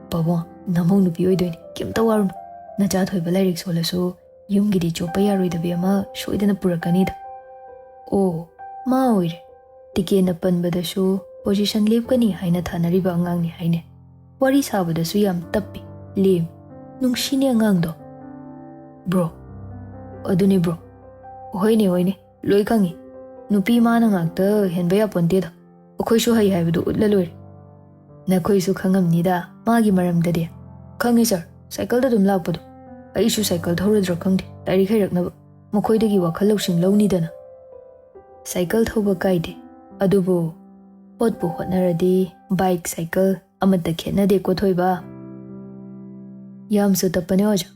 "ꯄꯥꯕꯨꯡ, ꯅꯃꯧ ꯅꯨꯄꯤ ꯑꯣꯏꯗꯣꯏꯅꯤ, ꯀꯩꯝꯇ ꯋꯥꯔꯨꯅꯨ꯫ ꯅꯆꯥ ꯊꯣꯏꯕ ꯂꯥꯏꯔꯤꯛ ꯁꯣꯜꯂꯁꯨ ꯌꯨꯝꯒꯤꯗꯤ ꯆꯣꯞꯄ ꯌꯥꯔꯣꯏꯗꯕꯤ ꯑꯃ ꯁꯣꯏꯗꯅ ꯄꯨꯔꯛꯀꯅꯤꯗ"꯫ ꯑꯣ, ꯃꯥ ꯑꯣꯏꯔꯦ꯫ ꯇꯤꯀꯦꯟꯅ ꯄꯟꯕꯗꯁꯨ ꯄꯣꯖꯤꯁꯟ ꯂꯦꯞꯀꯅꯤ ꯍꯥꯏꯅ ꯊꯥꯅꯔꯤꯕ ꯑꯉꯥꯡꯅꯤ ꯍꯥꯏꯅꯦ꯫ ꯋꯥꯔꯤ ꯁꯥꯕꯗꯁꯨ ꯌꯥꯝ ꯇꯞꯄꯤ, ꯂꯦꯝꯃꯤ꯫ ꯅꯨꯡꯁꯤꯅꯦ ꯑꯉꯥꯡꯗꯣ꯫ "ꯕ꯭ꯔꯣ"꯫ "ꯑꯗꯨꯅꯤ ꯕ꯭ꯔꯣ"꯫ "ꯍꯣꯏꯅꯦ, ꯍꯣꯏꯅꯦ, ꯂꯣꯏ ꯈꯪꯉꯤ꯫ ꯅꯨꯄꯤ ꯃꯥꯅ ꯉꯥꯛꯇ ꯍꯦꯟꯕ ꯌꯥꯄꯣꯟꯇꯦꯗ꯫ ꯑꯩꯈꯣꯏꯁꯨ ꯍꯩ ꯍꯥꯏꯕꯗꯨ ꯎꯠꯂ ꯂꯣꯏꯔꯦ꯫ ꯅꯈꯣꯏꯁꯨ ꯈꯪꯉꯝꯅꯤꯗ ꯃꯥꯒꯤ ꯃꯔꯝꯗꯗꯤ"꯫ "ꯈꯪꯉꯤ ꯁꯥꯔ, ꯁꯥꯏꯀꯜꯗ ꯑꯗꯨꯝ ꯂꯥꯛꯄꯗꯣ꯫ ꯑꯩꯁꯨ ꯁꯥꯏꯀꯜ ꯊꯧꯔꯗ꯭ꯔꯥ ꯈꯪꯗꯦ, ꯂꯥꯏꯔꯤꯛ ꯍꯩꯔꯛꯅꯕ꯫ ꯃꯈꯣꯏꯗꯒꯤ ꯋꯥꯈꯜ ꯂꯧꯁꯤꯡ ꯂꯧꯅꯤꯗꯅ"꯫ ꯁꯥꯏꯀꯜ ꯊꯧꯕ ꯀꯥꯏꯗꯦ, ꯑꯗꯨꯕꯨ ꯍꯣꯠꯄꯨ ꯍꯣꯠꯅꯔꯗꯤ ꯕꯥꯏꯛ, ꯁꯥꯏꯀꯜ ꯑꯃꯠꯇ ꯈꯦꯠꯅꯗꯦꯀꯣ ꯊꯣꯏꯕ꯫ ꯌꯥꯝꯁꯨ ꯇꯞꯄꯅꯦ ꯑꯣꯖꯥ,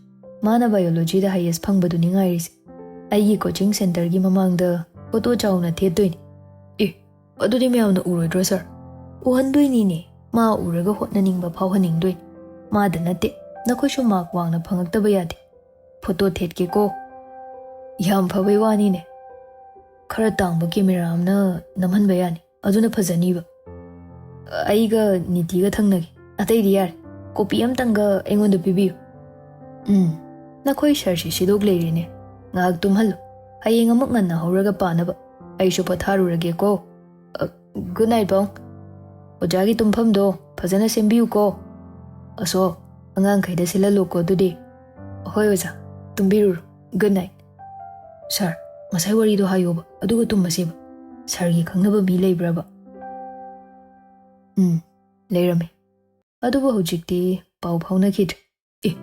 ꯃꯥꯅ ꯕꯥꯏꯑꯣꯂꯣꯖꯤꯗ ꯍꯥꯏꯌꯦꯁ ꯐꯪꯕꯗꯨꯅꯤ ꯉꯥꯏꯔꯤꯁꯦ꯫ ꯑꯩꯒꯤ ꯀꯣꯆꯤꯡ ꯁꯦꯟꯇꯔꯒꯤ ꯃꯃꯥꯡꯗ ꯐꯣꯇꯣ ꯆꯥꯎꯅ ꯊꯦꯠꯇꯣꯏꯅꯤ꯫ ꯑꯦ, ꯑꯗꯨꯗꯤ ꯃꯌꯥꯝꯅ ꯎꯔꯣꯏꯗ꯭ꯔꯣ ꯁꯥꯔ? ꯎꯍꯟꯗꯣꯏꯅꯤꯅꯦ, ꯃꯥ ꯎꯔꯒ ꯍꯣꯠꯅꯅꯤꯡꯕ ꯐꯥꯎꯍꯟꯅꯤꯡꯗꯣꯏꯅꯤ꯫ ꯃꯥꯗ ꯅꯠꯇꯦ, ꯅꯈꯣꯏꯁꯨ ꯃꯥꯔꯛ ꯋꯥꯡꯅ ꯐꯪꯉꯛꯇꯕ ꯌꯥꯗꯦ꯫ ꯐꯣꯇꯣ ꯊꯦꯠꯀꯦꯀꯣ꯫ ꯌꯥꯝ ꯐꯕꯩ ꯋꯥꯅꯤꯅꯦ꯫ ꯈꯔ ꯇꯥꯡꯕ ꯀꯦꯃꯦꯔꯥ ꯑꯃꯅ ꯅꯝꯍꯟꯕ ꯌꯥꯅꯤ, ꯑꯗꯨꯅ ꯐꯖꯅꯤꯕ꯫ ꯑꯩꯒ ꯅꯤꯇꯤꯒ ꯊꯪꯅꯒꯦ, ꯑꯇꯩꯗꯤ ꯌꯥꯔꯦ꯫ ꯀꯣꯄꯤ ꯑꯝꯇꯪꯒ ꯑꯩꯉꯣꯟꯗ ꯄꯤꯕꯤꯌꯨ꯫ ꯎꯝ, ꯅꯈꯣꯏ ꯁꯥꯔꯁꯤ ꯁꯤꯗꯣꯛ ꯂꯩꯔꯦꯅꯦ꯫ ꯉꯥꯏꯍꯥꯛ ꯇꯨꯝꯍꯜꯂꯨ, ꯍꯌꯦꯡ ꯑꯃꯨꯛ ꯉꯟꯅ ꯍꯧꯔꯒ ꯄꯥꯅꯕ꯫ ꯑꯩꯁꯨ ꯄꯣꯊꯥꯔꯨꯔꯒꯦꯀꯣ꯫ ꯑ, ꯒꯨꯗ ꯅꯥꯏꯠ ꯄꯥꯎ꯫ ꯑꯣꯖꯥꯒꯤ ꯇꯨꯝꯐꯝꯗꯣ ꯐꯖꯅ ꯁꯦꯝꯕꯤꯌꯨꯀꯣ꯫ ꯑꯁꯣ, ꯑꯉꯥꯡꯈꯩꯗ ꯁꯤꯜꯍꯜꯂꯨꯀꯣ ꯑꯗꯨꯗꯤ꯫ ꯍꯣꯏ ꯑꯣꯖꯥ, ꯇꯨꯝꯕꯤꯔꯨꯔꯣ꯫ Good night. ꯁꯥꯔ, ꯉꯁꯥꯏ ꯋꯥꯔꯤꯗꯣ ꯍꯥꯏꯌꯣꯕ, ꯑꯗꯨꯒ ꯇꯨꯝꯃꯁꯦꯕ꯫ ꯁꯥꯔꯒꯤ ꯈꯪꯅꯕ ꯃꯤ ꯂꯩꯕ꯭ꯔꯕ? ꯎꯝ, ꯂꯩꯔꯝꯃꯦ꯫ ꯑꯗꯨꯕꯨ ꯍꯧꯖꯤꯛꯇꯤ ꯄꯥꯎ ꯐꯥꯎꯅꯈꯤꯗ꯭ꯔꯦ꯫ ꯑꯦ,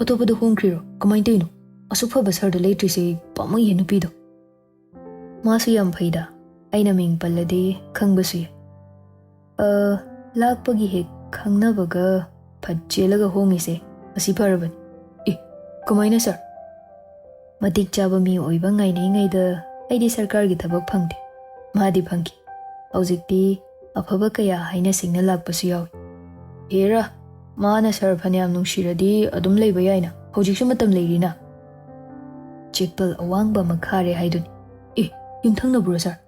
ꯑꯇꯣꯞꯄꯗ ꯍꯣꯡꯈ꯭ꯔꯤꯔꯣ? ꯀꯃꯥꯏꯅ ꯇꯧꯔꯤꯅꯣ? ꯑꯁꯨꯛ ꯐꯕ ꯁꯥꯔꯗꯣ ꯂꯩꯇ꯭ꯔꯤꯁꯦ ꯄꯥꯝꯃꯨꯏꯌꯦ ꯅꯨꯄꯤꯗꯣ꯫ ꯃꯥꯁꯨ ꯌꯥꯝ ꯐꯩꯗ, ꯑꯩꯅ ꯃꯤꯡ ꯄꯜꯂꯗꯤ ꯈꯪꯕꯁꯨ ꯌꯥꯏ꯫ ꯑ, ꯂꯥꯛꯄꯒꯤ ꯍꯦꯛ ꯈꯪꯅꯕꯒ ꯐꯠ ꯆꯦꯜꯂꯒ ꯍꯣꯡꯉꯤꯁꯦ ꯃꯁꯤ ꯐꯔꯕꯅꯤ꯫ ꯑꯦ, ꯀꯃꯥꯏꯅ ꯁꯥꯔ? ꯃꯇꯤꯛ ꯆꯥꯕ ꯃꯤ ꯑꯣꯏꯕ ꯉꯥꯏꯅꯩꯉꯩꯗ ꯑꯩꯗꯤ ꯁꯔꯀꯥꯔꯒꯤ ꯊꯕꯛ ꯐꯪꯗꯦ꯫ ꯃꯥꯗꯤ ꯐꯪꯈꯤ꯫ ꯍꯧꯖꯤꯛꯇꯤ ꯑꯐꯕ ꯀꯌꯥ ꯍꯥꯏꯅ ꯁꯤꯡꯅ ꯂꯥꯛꯄꯁꯨ ꯌꯥꯎꯏ꯫ ꯍꯦꯔꯥ, ꯃꯥꯅ ꯁꯥꯔ ꯐꯅꯌꯥꯝ ꯅꯨꯡꯁꯤꯔꯗꯤ ꯑꯗꯨꯝ ꯂꯩꯕ ꯌꯥꯏꯅ, ꯍꯧꯖꯤꯛꯁꯨ ꯃꯇꯝ ꯂꯩꯔꯤꯅ꯫ ꯆꯦꯛꯄꯜ ꯑꯋꯥꯡꯕ ꯑꯃ ꯈꯥꯔꯦ ꯍꯥꯏꯗꯨꯅꯤ꯫ ꯑꯦ, ꯌꯨꯝꯊꯪꯅꯕ꯭ꯔꯣ ꯁꯥꯔ?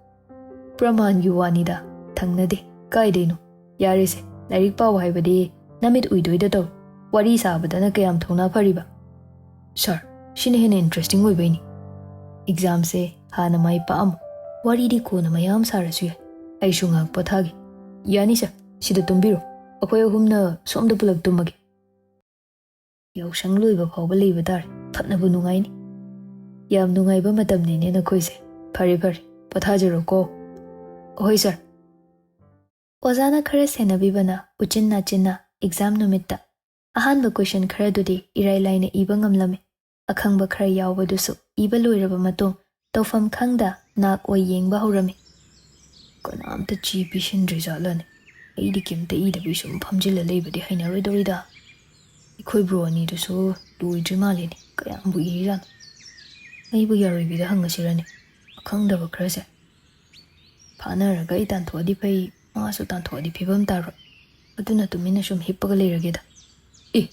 ꯄ꯭ꯔꯃꯥꯟꯒꯤ ꯋꯥꯅꯤꯗ, ꯊꯪꯅꯗꯦ꯫ ꯀꯥꯏꯗꯩꯅꯣ? ꯌꯥꯔꯦꯁꯦ, ꯂꯥꯏꯔꯤꯛ ꯄꯥꯎ ꯍꯥꯏꯕꯗꯤ ꯅꯃꯤꯠ ꯎꯏꯗꯣꯏꯗ ꯇꯧ꯫ ꯋꯥꯔꯤ ꯁꯥꯕꯗꯅ ꯀꯌꯥꯝ ꯊꯧꯅꯥ ꯐꯔꯤꯕ? ꯁꯥꯔ, ꯁꯤꯅ ꯍꯦꯟꯅ ꯏꯟꯇꯔꯦꯁꯇꯤꯡ ꯑꯣꯏꯕꯩꯅꯤ꯫ ꯑꯦꯛꯖꯥꯝꯁꯦ ꯍꯥꯟꯅ ꯃꯥꯏ ꯄꯥꯛꯑꯝꯃꯣ꯫ ꯋꯥꯔꯤꯗꯤ ꯀꯣꯟꯅ ꯃꯌꯥꯝ ꯁꯥꯔꯁꯨ ꯌꯥꯏ꯫ ꯑꯩꯁꯨ ꯉꯥꯏꯍꯥꯛ ꯄꯣꯊꯥꯒꯦ꯫ ꯌꯥꯅꯤ ꯁꯥꯔ, ꯁꯤꯗ ꯇꯨꯝꯕꯤꯔꯣ꯫ ꯑꯩꯈꯣꯏ ꯑꯍꯨꯝꯅ ꯁꯣꯝꯗ ꯄꯨꯂꯞ ꯇꯨꯝꯃꯒꯦ꯫ ꯌꯥꯎꯁꯪ ꯂꯣꯏꯕ ꯐꯥꯎꯕ ꯂꯩꯕ ꯇꯥꯔꯦ꯫ ꯐꯠꯅꯕꯨ ꯅꯨꯡꯉꯥꯏꯅꯤ꯫ ꯌꯥꯝ ꯅꯨꯡꯉꯥꯏꯕ ꯃꯇꯝꯅꯤꯅꯦ ꯅꯈꯣꯏꯁꯦ꯫ ꯐꯔꯦ ꯐꯔꯦ, ꯄꯣꯊꯥꯖꯔꯣꯀꯣ꯫ ꯍꯣꯏ ꯁꯥꯔ꯫ ꯑꯣꯖꯥꯅ ꯈꯔ ꯁꯦꯟꯅꯕꯤꯕꯅ ꯎꯆꯤꯟ ꯅꯥꯆꯤꯟꯅ ꯑꯦꯛꯖꯥꯝ ꯅꯨꯃꯤꯠꯇ ꯑꯍꯥꯟꯕ ꯀꯣꯏꯁꯟ ꯈꯔꯗꯨꯗꯤ ꯏꯔꯥꯏ ꯂꯥꯏꯅ ꯏꯕ ꯉꯝꯂꯝꯃꯤ꯫ ꯑꯈꯪꯕ ꯈꯔ ꯌꯥꯎꯕꯗꯨꯁꯨ ꯏꯕ ꯂꯣꯏꯔꯕ ꯃꯇꯨꯡ ꯇꯧꯐꯝ ꯈꯪꯗ ꯅꯥꯛ ꯑꯣꯏ ꯌꯦꯡꯕ ꯍꯧꯔꯝꯃꯤ꯫ ꯀꯅꯥꯝꯇ ꯆꯦ ꯄꯤꯁꯤꯟꯗ꯭ꯔꯤꯖꯥꯠꯂꯅꯦ? ꯑꯩꯗꯤ ꯀꯩꯝꯇ ꯏꯗꯕꯤ ꯁꯨꯝ ꯐꯝꯖꯤꯜꯂ ꯂꯩꯕꯗꯤ ꯍꯩꯅꯔꯣꯏꯗꯧꯔꯤꯗ꯫ ꯑꯩꯈꯣꯏ ꯕ꯭ꯔꯣ ꯑꯅꯤꯗꯨꯁꯨ ꯂꯣꯏꯗ꯭ꯔꯤ ꯃꯥꯜꯂꯦꯅꯦ, ꯀꯌꯥꯝꯕꯨ ꯏꯔꯤꯖꯥꯠꯅꯣ? ꯑꯩꯕꯨ ꯌꯥꯔꯣꯏꯕꯤꯗ ꯍꯪꯉꯁꯤꯔꯅꯦ, ꯑꯈꯪꯗꯕ ꯈꯔꯁꯦ? ꯐꯥꯅꯔꯒ ꯑꯩ ꯇꯥꯟꯊꯣꯛꯑꯗꯤ ꯐꯩ, ꯃꯥꯁꯨ ꯇꯥꯟꯊꯣꯛꯑꯗꯤ ꯐꯤꯕꯝ ꯇꯥꯔꯣꯏ꯫ ꯑꯗꯨꯅ ꯇꯨꯃꯤꯟꯅ ꯁꯨꯝ ꯍꯤꯞꯄꯒ ꯂꯩꯔꯒꯦꯗ꯫ ꯑꯦ,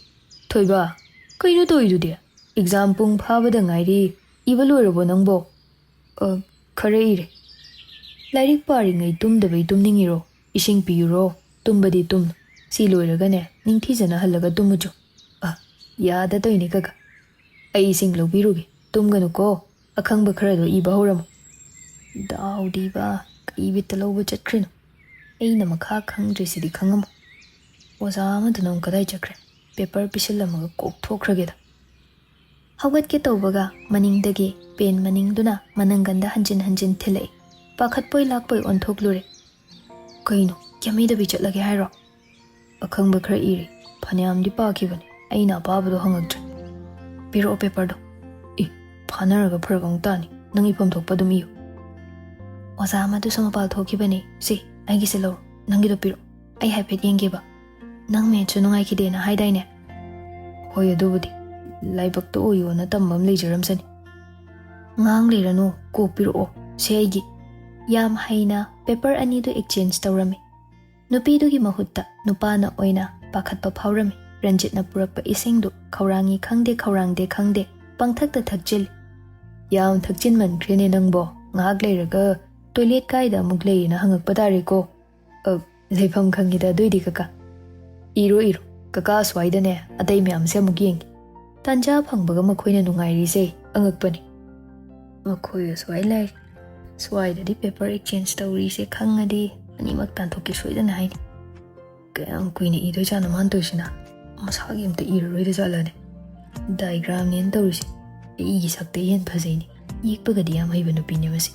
ꯊꯣꯏꯕ, ꯀꯩꯅꯣ ꯇꯧꯔꯤꯗꯨꯗꯤ? ꯑꯦꯛꯖꯥꯝ ꯄꯨꯡ ꯐꯥꯕꯗ ꯉꯥꯏꯔꯤ, ꯏꯕ ꯂꯣꯏꯔꯕꯣ ꯅꯪꯕꯣ? ꯑ, ꯈꯔ ꯏꯔꯦ꯫ ꯂꯥꯏꯔꯤꯛ ꯄꯥꯔꯤꯉꯩ ꯇꯨꯝꯗꯕꯩ ꯇꯨꯝꯅꯤꯡꯉꯤꯔꯣ? ꯏꯁꯤꯡ ꯄꯤꯌꯨꯔꯣ? ꯇꯨꯝꯕꯗꯤ ꯇꯨꯝꯅꯨ꯫ ꯁꯤ ꯂꯣꯏꯔꯒꯅꯦ, ꯅꯤꯡꯊꯤꯖꯅ ꯍꯜꯂꯒ ꯇꯨꯝꯃꯨꯆꯣ꯫ ꯑ, ꯌꯥꯗ ꯇꯧꯏꯅꯦ ꯀꯀꯥ꯫ ꯑꯩ ꯏꯁꯤꯡ ꯂꯧꯕꯤꯔꯨꯒꯦ, ꯇꯨꯝꯒꯅꯨꯀꯣ꯫ ꯑꯈꯪꯕ ꯈꯔꯗꯣ ꯏꯕ ꯍꯧꯔꯝꯃꯨ꯫ ꯗꯥꯎꯗꯤꯕ, ꯀꯩ ꯕꯤꯠꯇ ꯂꯧꯕ ꯆꯠꯈ꯭ꯔꯤꯅꯣ? ꯑꯩꯅ ꯃꯈꯥ ꯈꯪꯗ꯭ꯔꯤꯁꯤꯗꯤ ꯈꯪꯉꯝꯃꯣ꯫ ꯑꯣꯖꯥ ꯑꯃꯗꯨꯅ ꯑꯃꯨꯛ ꯀꯗꯥꯏ ꯆꯠꯈ꯭ꯔꯦ? ꯄꯦꯄꯔ ꯄꯤꯁꯤꯜꯂꯝꯃꯒ ꯀꯣꯛ ꯊꯣꯛꯈ꯭ꯔꯒꯦꯗ꯫ ꯍꯧꯒꯠꯀꯦ ꯇꯧꯕꯒ ꯃꯅꯤꯡꯗꯒꯤ ꯄꯦꯟ ꯃꯅꯤꯡꯗꯨꯅ ꯃꯅꯪꯒꯟꯗ ꯍꯟꯖꯤꯟ ꯍꯟꯖꯤꯟ ꯊꯤꯜꯂꯛꯏ꯫ ꯄꯥꯈꯠꯄꯣꯏ ꯂꯥꯛꯄꯣꯏ ꯑꯣꯟꯊꯣꯛꯂꯨꯔꯦ꯫ "ꯀꯩꯅꯣ, ꯀꯦꯝ ꯍꯩꯗꯕꯤ ꯆꯠꯂꯒꯦ ꯍꯥꯏꯔꯣ?" ꯑꯈꯪꯕ ꯈꯔ ꯏꯔꯤ꯫ ꯐꯅꯌꯥꯝꯗꯤ ꯄꯥꯈꯤꯕꯅꯤ꯫ ꯑꯩꯅ ꯑꯄꯥꯕꯗꯣ ꯍꯪꯉꯛꯇ꯭ꯔꯦ꯫ "ꯄꯤꯔꯛꯑꯣ ꯄꯦꯄꯔꯗꯣ꯫" "ꯏ, ꯐꯥꯅꯔꯒ ꯐꯔꯛ ꯑꯃꯨꯛ ꯇꯥꯅꯤ꯫ ꯅꯪ ꯏꯐꯝ ꯊꯣꯛꯄ ꯑꯗꯨꯝ ꯏꯌꯨ꯫" "ꯑꯣꯖꯥ ꯑꯃꯗꯨꯁꯨ ꯃꯄꯥꯜ ꯊꯣꯛꯈꯤꯕꯅꯤ꯫ ꯁꯤ, ꯑꯩꯒꯤꯁꯦ ꯂꯧꯔꯣ꯫ ꯅꯪꯒꯤꯗꯣ ꯄꯤꯔꯛꯑꯣ꯫ ꯑꯩ ꯍꯥꯏꯐꯦꯠ ꯌꯦꯡꯒꯦꯕ꯫ ꯅꯪ ꯃꯦꯠꯁꯁꯨ ꯅꯨꯡꯉꯥꯏꯈꯤꯗꯦꯅ ꯍꯥꯏꯗꯥꯏꯅꯦ?" "ꯍꯣꯏ, ꯑꯗꯨꯕꯨꯗꯤ꯫ ꯂꯥꯏꯕꯛꯇ ꯑꯣꯏꯌꯣꯅ ꯇꯝꯕ ꯑꯃ ꯂꯩꯖꯔꯝꯁꯅꯤ꯫" "ꯉꯥꯡ ꯂꯩꯔꯅꯨ, ꯀꯣꯛ ꯄꯤꯔꯛꯑꯣ꯫ ꯁꯦ ꯑꯩꯒꯤ꯫" ꯌꯥꯝ ꯍꯩꯅ ꯄꯦꯄꯔ ꯑꯅꯤꯗꯨ ꯑꯦꯛꯆꯦꯟꯖ ꯇꯧꯔꯝꯃꯤ꯫ ꯅꯨꯄꯤꯗꯨꯒꯤ ꯃꯍꯨꯠꯇ ꯅꯨꯄꯥꯅ ꯑꯣꯏꯅ ꯄꯥꯈꯠꯄ ꯐꯥꯎꯔꯝꯃꯤ꯫ ꯔꯟꯖꯤꯠꯅ ꯄꯨꯔꯛꯄ ꯏꯁꯤꯡꯗꯨ ꯈꯧꯔꯥꯡꯉꯤ ꯈꯪꯗꯦ, ꯈꯧꯔꯥꯡꯗꯦ ꯈꯪꯗꯦ, ꯄꯪꯊꯛꯇ ꯊꯛꯆꯤꯜꯂꯤ꯫ "ꯌꯥꯝ ꯊꯛꯆꯤꯟꯃꯟꯈ꯭ꯔꯦꯅꯦ ꯅꯪꯕꯣ꯫ ꯉꯥꯏꯍꯥꯛ ꯂꯩꯔꯒ ꯇꯣꯏꯂꯦꯠ ꯀꯥꯏꯗ ꯑꯃꯨꯛ ꯂꯩꯌꯦꯅ ꯍꯪꯉꯛꯄ ꯇꯥꯔꯦꯀꯣ꯫" "ꯑ, ꯂꯩꯐꯝ ꯈꯪꯉꯤꯗ ꯑꯗꯨꯏꯗꯤ ꯀꯀꯥ꯫" "ꯏꯔꯣ, ꯏꯔꯣ꯫ ꯀꯀꯥ ꯑꯁ꯭ꯋꯥꯏꯗꯅꯦ ꯑꯇꯩ ꯃꯌꯥꯝꯁꯦ ꯑꯃꯨꯛ ꯌꯦꯡꯒꯦ꯫" ꯇꯥꯟꯖꯥ ꯐꯪꯕꯒ ꯃꯈꯣꯏꯅ ꯅꯨꯡꯉꯥꯏꯔꯤꯁꯦ ꯑꯉꯛꯄꯅꯤ꯫ "ꯃꯈꯣꯏ ꯑꯁ꯭ꯋꯥꯏ ꯂꯩ꯫ ꯁ꯭ꯋꯥꯏꯗꯗꯤ ꯄꯦꯄꯔ ꯑꯦꯛꯆꯦꯟꯖ ꯇꯧꯔꯤꯁꯦ ꯈꯪꯉꯗꯤ ꯑꯅꯤꯃꯛ ꯇꯥꯟꯊꯣꯛꯀꯦ ꯁꯣꯏꯗꯅ ꯍꯥꯏꯅꯤ꯫ ꯀꯌꯥꯝ ꯀꯨꯏꯅ ꯏꯗꯣꯏꯖꯥꯠꯅꯣ ꯃꯥꯅ ꯇꯧꯔꯤꯁꯤꯅ? ꯃꯁꯥꯒꯤ ꯑꯝꯇ ꯏꯔꯔꯣꯏꯗ ꯖꯥꯠꯂꯅꯦ? ꯗꯥꯏꯒ꯭ꯔꯥꯝꯅꯦꯅ ꯇꯧꯔꯤꯁꯦ꯫ ꯑꯩꯒꯤ ꯁꯛꯇ ꯍꯦꯟ ꯐꯖꯩꯅꯦ꯫ ꯌꯦꯛꯄꯒꯗꯤ ꯌꯥꯝ ꯍꯩꯕ ꯅꯨꯄꯤꯅꯦ ꯃꯁꯤ꯫"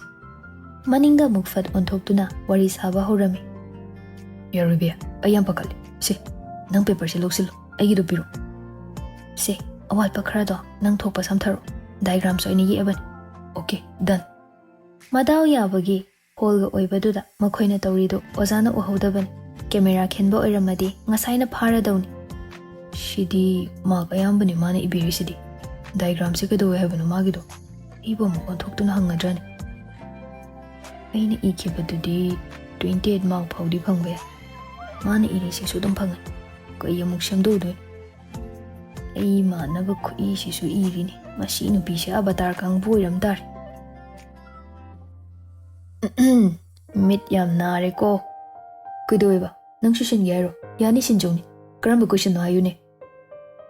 ꯃꯅꯤꯡꯗ ꯑꯃꯨꯛ ꯐꯠ ꯑꯣꯟꯊꯣꯛꯇꯨꯅ ꯋꯥꯔꯤ ꯁꯥꯕ ꯍꯧꯔꯝꯃꯤ꯫ "ꯌꯥꯔꯣꯏꯕꯤ, ꯑꯩ ꯌꯥꯝ ꯄꯥꯈꯠꯂꯦ꯫ ꯁꯦ, ꯅꯪ ꯄꯦꯄꯔꯁꯦ ꯂꯧꯁꯤꯜꯂꯣ, ꯑꯩꯒꯤꯗꯣ ꯄꯤꯔꯣ꯫ ꯁꯦ, ꯑꯋꯥꯠꯄ ꯈꯔꯗꯣ ꯅꯪ ꯊꯣꯛꯄ ꯁꯝꯊꯔꯣ꯫ ꯗꯥꯏꯒ꯭ꯔꯥꯝꯁꯨ ꯑꯩꯅ ꯌꯦꯛꯑꯕꯅꯤ꯫ ꯑꯣꯀꯦ, ꯗꯟ꯫" ꯃꯗꯥꯎ ꯌꯥꯕꯒꯤ ꯍꯣꯜꯒ ꯑꯣꯏꯕꯗꯨꯗ ꯃꯈꯣꯏꯅ ꯇꯧꯔꯤꯗꯨ ꯑꯣꯖꯥꯅ ꯎꯍꯧꯗꯕꯅꯤ꯫ ꯀꯦꯃꯦꯔꯥ ꯈꯤꯟꯕ ꯑꯣꯏꯔꯝꯃꯗꯤ ꯉꯁꯥꯏꯅ ꯐꯥꯔꯗꯧꯅꯤ꯫ "ꯁꯤꯗꯤ ꯃꯥꯔꯛ ꯑꯌꯥꯝꯕꯅꯤ ꯃꯥꯅ ꯏꯕꯤꯔꯤꯁꯤꯗꯤ꯫ ꯗꯥꯏꯒ꯭ꯔꯥꯝꯁꯦ ꯀꯩꯗꯧꯋꯦ ꯍꯥꯏꯕꯅꯣ ꯃꯥꯒꯤꯗꯣ?" ꯑꯩꯕꯨ ꯑꯃꯨꯛ ꯑꯣꯟꯊꯣꯛꯇꯨꯅ ꯍꯪꯒꯗ꯭ꯔꯅꯦ? ꯑꯩꯅ ꯏꯈꯤꯕꯗꯨꯗꯤ ꯇ꯭ꯋꯦꯟꯇꯤ ꯑꯩꯠ ꯃꯥꯔꯛ ꯐꯥꯎꯗꯤ ꯐꯪꯕ ꯌꯥꯏ꯫ ꯃꯥꯅ ꯏꯔꯤꯁꯤꯁꯨ ꯑꯗꯨꯝ ꯐꯪꯉꯦ꯫ ꯀꯩ ꯑꯃꯨꯛ ꯁꯦꯝꯗꯣꯛꯎꯗꯣꯏ? ꯑꯩ ꯃꯥꯟꯅꯕ ꯈꯨꯠꯏꯁꯤꯁꯨ ꯏꯔꯤꯅꯤ꯫ ꯃꯁꯤ ꯅꯨꯄꯤꯁꯦ ꯑꯕꯇꯥꯔ ꯀꯥꯡꯕꯨ ꯑꯣꯏꯔꯝ ꯇꯥꯔꯦ꯫ "ꯃꯤꯠ ꯌꯥꯝ ꯅꯥꯔꯦꯀꯣ꯫ ꯀꯩꯗꯧꯋꯦꯕ? ꯅꯪꯁꯨ ꯁꯤꯟꯒꯦ ꯍꯥꯏꯔꯣ? ꯌꯥꯅꯤ, ꯁꯤꯟꯖꯧꯅꯤ꯫ ꯀꯔꯝꯕ ꯀꯣꯏꯁꯟꯅꯣ ꯍꯥꯏꯌꯨꯅꯦ?"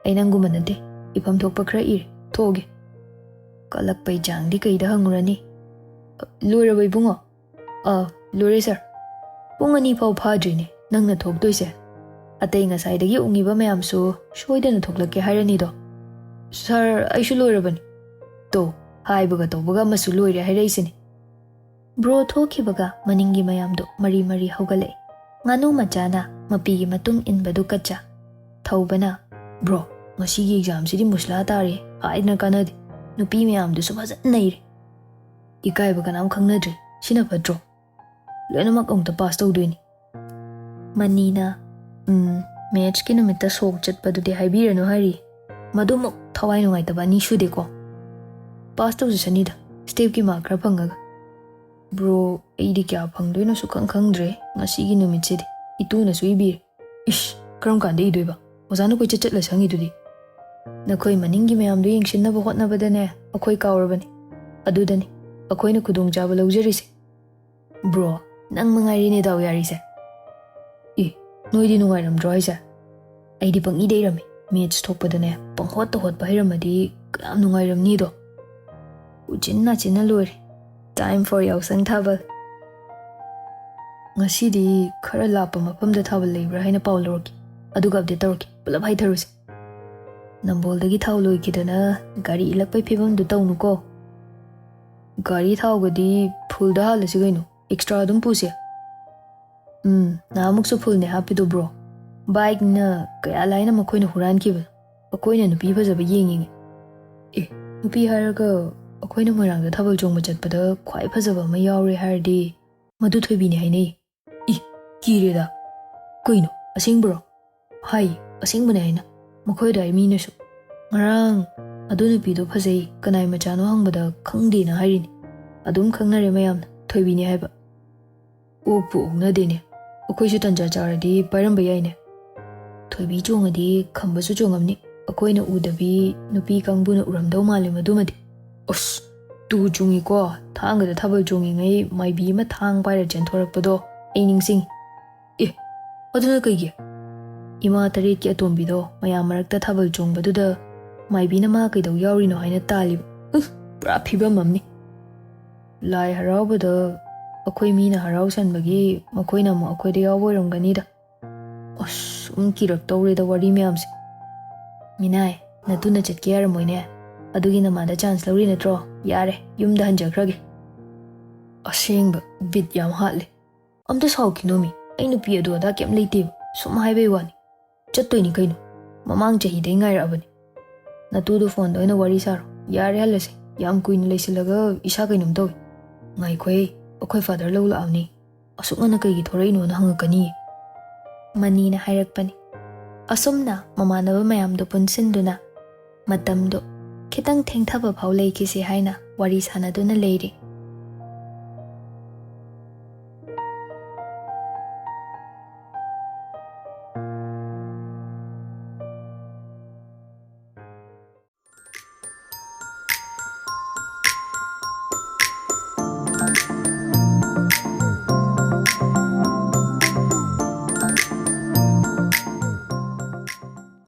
"ꯑꯩ ꯅꯪꯒꯨꯝꯕ ꯅꯠꯇꯦ꯫ ꯏꯐꯝ ꯊꯣꯛꯄ ꯈꯔ ꯏꯔꯦ꯫ ꯊꯣꯛꯑꯒꯦ꯫" "ꯀꯜꯂꯛꯄꯩ ꯆꯥꯡꯗꯤ ꯀꯩꯗ ꯍꯪꯉꯨꯔꯅꯤ?" "ꯂꯣꯏꯔꯕ ꯏꯕꯨꯡꯉꯣ?" "ꯑꯥ, ꯂꯣꯏꯔꯦ ꯁꯥꯔ꯫" "ꯄꯨꯡ ꯑꯅꯤ ꯐꯥꯎ ꯐꯥꯗ꯭ꯔꯤꯅꯦ ꯅꯪꯅ ꯊꯣꯛꯇꯣꯏꯁꯦ꯫ ꯑꯇꯩ ꯉꯁꯥꯏꯗꯒꯤ ꯎꯪꯉꯤꯕ ꯃꯌꯥꯝꯁꯨ ꯁꯣꯏꯗꯅ ꯊꯣꯛꯂꯛꯀꯦ ꯍꯥꯏꯔꯅꯤꯗꯣ꯫ "ꯁꯥꯔ, ꯑꯩꯁꯨ ꯂꯣꯏꯔꯕꯅꯤ"꯫ ꯇꯣ, ꯍꯥꯏꯕꯒ ꯇꯧꯕꯒ ꯑꯃꯁꯨ ꯂꯣꯏꯔꯦ ꯍꯥꯏꯔꯛꯏꯁꯤꯅꯤ꯫ ꯕ꯭ꯔꯣ ꯊꯣꯛꯈꯤꯕꯒ ꯃꯅꯤꯡꯒꯤ ꯃꯌꯥꯝꯗꯣ ꯃꯔꯤ ꯃꯔꯤ ꯍꯧꯒꯠꯂꯛꯑꯦ꯫ ꯉꯥꯅꯨ ꯃꯆꯥꯅ ꯃꯄꯤꯒꯤ ꯃꯇꯨꯡ ꯏꯟꯕꯗꯨ ꯀꯠꯆ꯫ ꯊꯧꯕꯅ, "ꯕ꯭ꯔꯣ, ꯉꯁꯤꯒꯤ ꯑꯦꯛꯖꯥꯝꯁꯤꯗꯤ ꯃꯨꯁꯂꯥ ꯇꯥꯔꯦ, ꯍꯥꯏꯗꯅ ꯀꯥꯟꯅꯗꯦ꯫ ꯅꯨꯄꯤ ꯃꯌꯥꯝꯗꯨꯁꯨ ꯐꯖꯅ ꯅꯩꯔꯦ꯫ ꯏꯀꯥꯏꯕ ꯀꯅꯥꯝ ꯈꯪꯅꯗ꯭ꯔꯦ꯫ ꯁꯤꯅ ꯐꯠꯇ꯭ꯔꯣ? ꯂꯣꯏꯅꯃꯛ ꯑꯃꯨꯛꯇ ꯄꯥꯁ ꯇꯧꯗꯣꯏꯅꯤ"꯫ ꯃꯅꯤꯅ, "ꯎꯝ, ꯃꯦꯠꯁꯀꯤ ꯅꯨꯃꯤꯠꯇ ꯁꯣꯛ ꯆꯠꯄꯗꯨꯗꯤ ꯍꯥꯏꯕꯤꯔꯅꯨ ꯍꯥꯏꯔꯤ꯫ ꯃꯗꯨꯃꯨꯛ ꯊꯋꯥꯏ ꯅꯨꯡꯉꯥꯏꯇꯕ ꯑꯅꯤ ꯁꯨꯗꯦꯀꯣ꯫ ꯄꯥꯁ ꯇꯧꯖꯁꯅꯤꯗ, ꯁ꯭ꯇꯦꯞꯀꯤ ꯃꯥꯔꯛ ꯈꯔ ꯐꯪꯉꯒ"꯫ "ꯕ꯭ꯔꯣ, ꯑꯩꯗꯤ ꯀꯌꯥ ꯐꯪꯗꯣꯏꯅꯣꯁꯨ ꯈꯪ ꯈꯪꯗ꯭ꯔꯦ ꯉꯁꯤꯒꯤ ꯅꯨꯃꯤꯠꯁꯤꯗꯤ꯫ ꯏꯇꯨꯅꯁꯨ ꯏꯕꯤꯔꯦ"꯫ "ꯏꯁ, ꯀꯔꯝ ꯀꯥꯟꯗ ꯏꯗꯣꯏꯕ? ꯑꯣꯖꯥꯅ ꯀꯣꯏꯆꯠ ꯆꯠꯂ ꯁꯪꯉꯤꯗꯨꯗꯤ"꯫ "ꯅꯈꯣꯏ ꯃꯅꯤꯡꯒꯤ ꯃꯌꯥꯝꯗꯨ ꯌꯦꯡꯁꯤꯟꯅꯕ ꯍꯣꯠꯅꯕꯗꯅꯦ, ꯑꯩꯈꯣꯏ ꯀꯥꯎꯔꯕꯅꯤ꯫ ꯑꯗꯨꯗꯅꯤ ꯑꯩꯈꯣꯏꯅ ꯈꯨꯗꯣꯡꯆꯥꯕ ꯂꯧꯖꯔꯤꯁꯦ"꯫ "ꯕ꯭ꯔꯣ, ꯅꯪ ꯃꯉꯥꯏꯔꯦꯅꯦ ꯗꯥꯎ ꯌꯥꯔꯤꯁꯦ꯫ ꯑꯦ, ꯅꯣꯏꯗꯤ ꯅꯨꯡꯉꯥꯏꯔꯝꯗ꯭ꯔꯣ ꯍꯥꯏꯁꯦ? ꯑꯩꯗꯤ ꯄꯪꯏꯗ ꯏꯔꯝꯃꯤ꯫ ꯃꯦꯠꯁ ꯊꯣꯛꯄꯗꯅꯦ, ꯄꯪꯍꯣꯠꯇ ꯍꯣꯠꯄ ꯍꯩꯔꯝꯃꯗꯤ ꯀꯌꯥꯝ ꯅꯨꯡꯉꯥꯏꯔꯝꯅꯤꯗꯣ꯫ ꯎꯆꯤꯟ ꯅꯥꯆꯤꯟꯅ ꯂꯣꯏꯔꯦ꯫ Time for ꯌꯥꯎꯁꯪ ꯊꯥꯕꯜ꯫ ꯉꯁꯤꯗꯤ ꯈꯔ ꯂꯥꯞꯄ ꯃꯐꯝꯗ ꯊꯥꯕꯜ ꯂꯩꯕ꯭ꯔꯥ ꯍꯥꯏꯅ ꯄꯥꯎ ꯂꯧꯔꯛꯀꯦ, ꯑꯗꯨꯒ ꯑꯞꯗꯦꯠ ꯇꯧꯔꯛꯀꯦ꯫ ꯄꯨꯂꯞ ꯍꯥꯏꯊꯔꯨꯁꯦ꯫ ꯅꯝꯕꯣꯜꯗꯒꯤ ꯊꯥꯎ ꯂꯣꯏꯈꯤꯗꯅ ꯒꯥꯔꯤ ꯏꯜꯂꯛꯄꯩ ꯐꯤꯕꯝꯗꯨ ꯇꯧꯅꯨꯀꯣ꯫ ꯒꯥꯔꯤ ꯊꯥꯎꯒꯗꯤ ꯐꯨꯜꯗ ꯍꯥꯜꯂꯁꯤ ꯀꯩꯅꯣ, ꯑꯦꯛꯁꯇ꯭ꯔꯥ ꯑꯗꯨꯝ ꯄꯨꯁꯦ꯫ ꯎꯝ, ꯅꯍꯥꯟꯃꯨꯛꯁꯨ ꯐꯨꯜꯅꯦ ꯍꯥꯞꯄꯤꯗꯣ, ꯕ꯭ꯔꯣ꯫ ꯕꯥꯏꯛꯅ ꯀꯌꯥ ꯂꯥꯏꯅ ꯃꯈꯣꯏꯅ ꯍꯨꯔꯥꯟꯈꯤꯕꯅꯣ꯫ ꯑꯩꯈꯣꯏꯅ ꯅꯨꯄꯤ ꯐꯖꯕ ꯌꯦꯡꯉꯤꯉꯩ꯫ ꯑꯦ, ꯅꯨꯄꯤ ꯍꯥꯏꯔꯒ, ꯑꯩꯈꯣꯏꯅ ꯃꯣꯏꯔꯥꯡꯗ ꯊꯥꯕꯜ ꯆꯣꯡꯕ ꯆꯠꯄꯗ ꯈ꯭ꯋꯥꯏ ꯐꯖꯕ ꯑꯃ ꯌꯥꯎꯔꯦ ꯍꯥꯏꯔꯗꯤ ꯃꯗꯨ ꯊꯣꯏꯕꯤꯅꯦ ꯍꯥꯏꯅꯩ꯫ ꯏ, ꯀꯤꯔꯦꯗ꯫ ꯀꯩꯅꯣ, ꯑꯁꯦꯡꯕꯔꯣ? ꯍꯥꯏ, ꯑꯁꯦꯡꯕꯅꯦ ꯍꯥꯏꯅ꯫ ꯃꯈꯣꯏ ꯑꯗꯥꯏ ꯃꯤꯅꯁꯨ꯫ ꯉꯔꯥꯡ ꯑꯗꯨ ꯅꯨꯄꯤꯗꯣ ꯐꯖꯩ, ꯀꯅꯥꯏ ꯃꯆꯥꯅꯣ ꯍꯪꯕꯗ ꯈꯪꯗꯦꯅ ꯍꯥꯏꯔꯤꯅꯤ꯫ ꯑꯗꯨꯝ ꯈꯪꯅꯔꯦ ꯃꯌꯥꯝꯅ ꯊꯣꯏꯕꯤꯅꯦ ꯍꯥꯏꯕ꯫ ꯑꯣꯛꯄꯨ ꯑꯣꯛꯅꯗꯦꯅꯦ꯫ ꯑꯩꯈꯣꯏꯁꯨ ꯇꯟꯖꯥ ꯆꯥꯔꯗꯤ ꯄꯥꯏꯔꯝꯕ ꯌꯥꯏꯅꯦ꯫ ꯊꯣꯏꯕꯤ ꯆꯣꯡꯉꯗꯤ ꯈꯝꯕꯁꯨ ꯆꯣꯡꯉꯝꯅꯤ꯫ ꯑꯩꯈꯣꯏꯅ ꯎꯗꯕꯤ ꯅꯨꯄꯤ ꯀꯥꯡꯕꯨꯅ ꯎꯔꯝꯗꯧ ꯃꯥꯜꯂꯦ ꯃꯗꯨꯃꯗꯤ꯫ ꯑꯁ, ꯇꯨ ꯆꯨꯡꯉꯤꯀꯣ, ꯊꯥꯡꯒꯗ ꯊꯥꯕꯜ ꯆꯣꯡꯉꯤꯉꯩ ꯃꯥꯏꯕꯤ ꯑꯃ ꯊꯥꯡ ꯄꯥꯏꯔ ꯆꯦꯟꯊꯣꯔꯛꯄꯗꯣ ꯑꯩ ꯅꯤꯡꯁꯤꯡꯉꯤ꯫ ꯑꯦ, ꯑꯗꯨꯅ ꯀꯩꯒꯤ? ꯏꯃꯥ ꯇꯔꯦꯠꯀꯤ ꯑꯇꯣꯝꯕꯤꯗꯣ ꯃꯌꯥꯝ ꯃꯔꯛꯇ ꯊꯥꯕꯜ ꯆꯣꯡꯕꯗꯨꯗ ꯃꯥꯏꯕꯤꯅ ꯃꯥ ꯀꯩꯗꯧ ꯌꯥꯎꯔꯤꯅꯣ ꯍꯥꯏꯅ ꯇꯥꯜꯂꯤꯕ꯫ ꯎꯝ, ꯄꯨꯔꯥ ꯐꯤꯕꯝ ꯑꯃꯅꯤ꯫ ꯂꯥꯏ ꯍꯔꯥꯎꯕꯗ ꯑꯩꯈꯣꯏ ꯃꯤꯅ ꯍꯔꯥꯎꯁꯟꯕꯒꯤ ꯃꯈꯣꯏꯅ ꯑꯃꯨꯛ ꯑꯩꯈꯣꯏꯗ ꯌꯥꯎꯕ ꯑꯣꯏꯔꯝꯒꯅꯤꯗ꯫ ꯑꯁ, ꯁꯨꯝ ꯀꯤꯔꯛꯇꯧꯔꯦꯗ ꯋꯥꯔꯤ ꯃꯌꯥꯝꯁꯦ꯫ ꯃꯤꯅꯥꯏ, ꯅꯇꯨꯅ ꯆꯠꯀꯦ ꯌꯥꯔꯝꯃꯣꯏꯅꯦ꯫ ꯑꯗꯨꯒꯤ ꯅꯃꯥꯗ ꯆꯥꯟꯁ ꯂꯧꯔꯤ ꯅꯠꯇ꯭ꯔꯣ? ꯌꯥꯔꯦ, ꯌꯨꯝꯗ ꯍꯟꯖꯈ꯭ꯔꯒꯦ꯫ ꯑꯁꯦꯡꯕ ꯕꯤꯠ ꯌꯥꯝ ꯍꯥꯠꯂꯦ꯫ ꯑꯝꯇ ꯁꯥꯎꯈꯤꯅꯣꯃꯤ, ꯑꯩ ꯅꯨꯄꯤ ꯑꯗꯨ ꯑꯗꯥ ꯀꯩꯝ ꯂꯩꯇꯦꯕ, ꯁꯨꯝ ꯍꯥꯏꯕꯩ ꯋꯥꯅꯤ꯫ ꯆꯠꯇꯣꯏꯅꯤ ꯀꯩꯅꯣ, ꯃꯃꯥꯡ ꯆꯍꯤꯗꯩ ꯉꯥꯏꯔꯛꯑꯕꯅꯤ꯫ ꯅꯇꯨꯗꯣ ꯐꯣꯟꯗ ꯑꯣꯏꯅ ꯋꯥꯔꯤ ꯁꯥꯔꯣ꯫ ꯌꯥꯔꯦ, ꯍꯜꯂꯁꯦ, ꯌꯥꯝ ꯀꯨꯏꯅ ꯂꯩꯁꯤꯜꯂꯒ ꯏꯁꯥ ꯀꯩꯅꯣꯝ ꯇꯧꯏ꯫ ꯉꯥꯏꯈꯣꯍꯦ, ꯑꯩꯈꯣꯏ ꯐꯥꯗꯔ ꯂꯧ ꯂꯥꯛꯑꯝꯅꯤ꯫ ꯑꯁꯨꯛ ꯉꯟꯅ ꯀꯩꯒꯤ ꯊꯣꯔꯛꯏꯅꯣꯅ ꯍꯪꯉꯛꯀꯅꯤꯌꯦ꯫ ꯃꯅꯤꯅ ꯍꯥꯏꯔꯛꯄꯅꯤ꯫ ꯑꯁꯨꯝꯅ ꯃꯃꯥꯟꯅꯕ ꯃꯌꯥꯝꯗꯣ ꯄꯨꯟꯁꯤꯟꯗꯨꯅ ꯃꯇꯝꯗꯣ ꯈꯤꯇꯪ ꯊꯦꯡꯊꯕ ꯐꯥꯎ ꯂꯩꯈꯤꯁꯦ ꯍꯥꯏꯅ ꯋꯥꯔꯤ ꯁꯥꯟꯅꯗꯨꯅ ꯂꯩꯔꯤ꯫